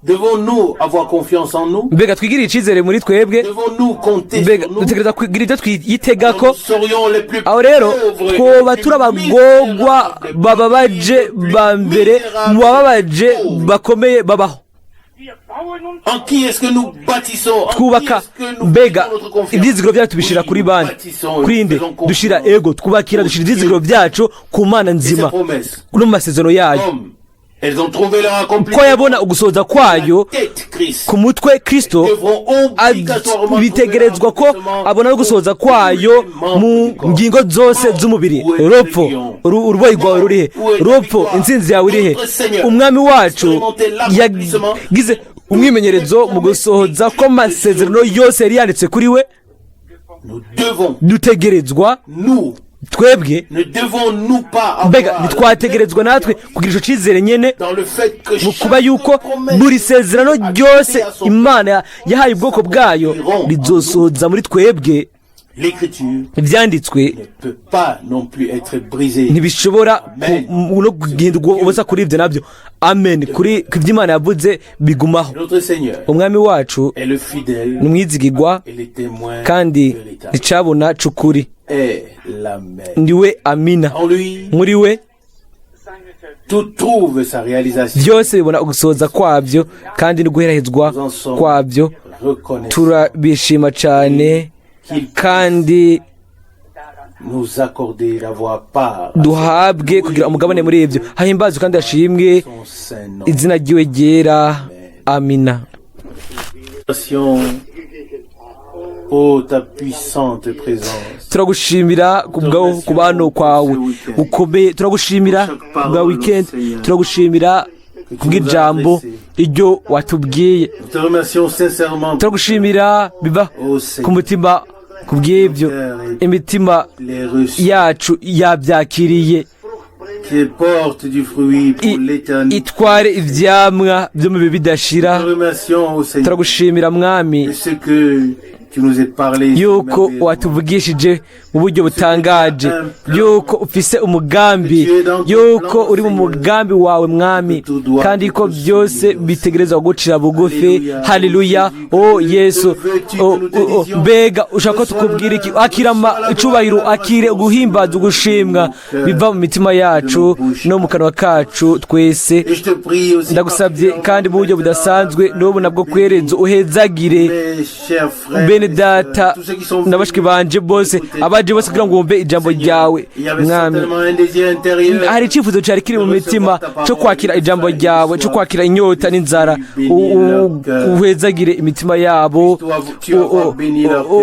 B: Devons-nous avoir confiance en nous?
C: Mbega twigirire icyizere muri twebwe?
B: Devons-nous compter
C: Mbega
B: sur nous?
C: dutegereza kugira ibyo twiyitegako?
B: Nous serions les plus
C: Aho rero
B: pauvres,
C: twoba
B: les
C: turi
B: plus
C: abagorwa
B: misérables,
C: bababaje
B: les plus
C: ba mbere mu bababaje bakomeye babaho.
A: Wir bauen uns
B: En qui est-ce que nous bâtissons? En qui
C: Twubaka,
B: est-ce que nous
C: mbega
B: faisons notre confiance?
C: ibyizigiro byacu tubishyira
B: Oui,
C: kuri
B: nous
C: bande,
B: bâtissons et
C: kuri
B: nous
C: nde
B: faisons confiance
C: dushira ego twubakira, dushyira ibyizigiro byacu ku Mana
B: Et ces
C: nzima
B: promesses,
C: no mu masezerano yayo.
B: comme elles ont trouvé leur accomplissement,
C: Ko yabona ugusohoza kwayo
B: la tête Christ,
C: ku mutwe Kristo,
B: devront obligatoirement trouver leur
C: bitegerezwa ko
B: accomplissement
C: abona no gusohoza kwayo mu ngingo zose z'umubiri. Rupfu, uruboyi rwawe rurihe? Rupfu, intsinzi yawe irihe? Umwami wacu yagize umwimenyerezo mu gusohoza ko amasezerano yose yari yanditse kuri we.
B: Nous devons,
C: Dutegerezwa
B: nous,
C: twebwe,
B: ne devons-nous pas
C: mbega
B: avoir
C: ntitwategerezwa natwe kugira ico cyizere nyene
B: dans le fait que
C: mu kuba yuko
B: chaque promesse
C: buri sezerano ryose Imana yahaye ubwoko bwayo rizosohoza muri twebwe?
B: L'écriture
C: Ibyanditswe
B: ne peut pas non plus être brisée.
C: ntibishobora no guhindurwa ubusa kuri ibyo nabyo. Amen. Kuri ku byo Imana yavuze bigumaho.
B: Notre Seigneur
C: Umwami wacu
B: est le fidèle
C: ni umwizigirwa
B: et le témoin
C: kandi
B: véritable.
C: icabona c'ukuri.
B: Est l'Amen.
C: Niwe Amina.
B: En lui,
C: Muri we
A: seine Verwirklichung.
B: tout trouve sa réalisation.
C: byose bibona ugusohoza kwabyo kandi no guherahezwa
B: Nous en sommes
C: kwabyo.
B: reconnaissants
C: Turabishima cyane
B: qu'il
C: kandi
B: nous accorder d'avoir part à
C: duhabwe kugira umugabane muri ibyo. Hahimbazwe kandi hashimwe
B: son saint nom.
C: izina ryiwe ryera. Amina.
B: Oh, ta puissante présence.
C: Turagushimira kubwaho ku bantu kwawe gukomeye. Turagushimira kubwa weekend. Turagushimira kubw'ijambo iryo watubwiye.
B: Nous te remercions sincèrement
C: Turagushimira biva
B: oh Seigneur,
C: ku mutima kubw'ibyo. Imitima
B: les reçus
C: yacu yabyakiriye.
B: Qui portent du fruit pour l'éternité.
C: Itware ivyamwa byo mu bihe bidashira.
B: Nous te remercions, ô Seigneur,
C: Turagushimira Mwami
B: de ce que tu nous as parlé
C: yuko
B: merveilleusement.
C: watuvugishije mu buryo butangaje, yuko ufise umugambi, yuko uri mu mugambi wawe Mwami, kandi ko byose bitegerezwa gucira bugufi. Haleluya! O Yesu, o, o, o, mbega ushaka ko tukubwira iki? Akira icubahiro, akire uguhimbaza, ugushimwa biva mu mitima yacu no mu kanwa kacu twese.
B: Et je te prie aussi
C: Ndagusabye kandi mu buryo budasanzwe n'ubu nabwo kwerenza uhezagire
B: mes chers frères,
C: bene data
B: tous ceux qui sont
C: na bashiki banje bose, abaje bose kugira ngo bumve ijambo ryawe.
B: Il y avait
C: Mwami,
B: certainement un désir intérieur
C: hari icyifuzo cyari kiri mu mitima cyo kwakira ijambo ryawe, cyo kwakira inyota n'inzara. Uhezagire imitima yabo,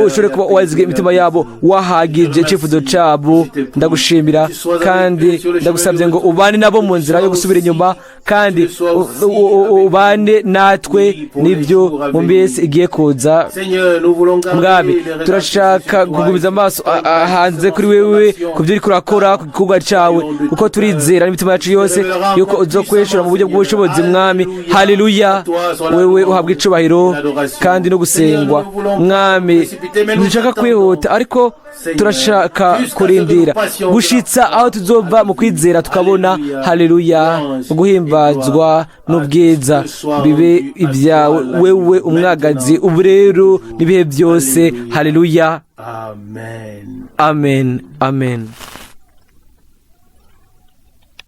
C: ushobore kuba waziga imitima yabo, wahagije icyifuzo cyabo. Ndagushimira kandi ndagusabye ngo ubane nabo mu nzira yo gusubira inyuma, kandi ubane natwe n'ibyo mu minsi igiye kuza.
B: Seigneur, nous voulons garder
C: Mwami,
B: les regards
C: turashaka
B: fixés sur toi
C: kugumiza amaso hanze kuri wewe, ku byo uriko urakora, ku gikorwa cawe, kuko turizera n'imitima yacu yose yuko uzokwishura mu buryo bw'ubushobozi. Mwami, haleluya! Wewe uhabwa icubahiro kandi no gusengwa. Mwami, ntidushaka kwihuta, ariko turashaka kurindira gushitsa aho tuzova mu kwizera tukabona. Haleluya! Guhimbazwa n'ubwiza bibe ibyawe wewe umwagazi, ubu rero n'ibihe byose. Haleluya!
B: Amen.
C: Amen, amen.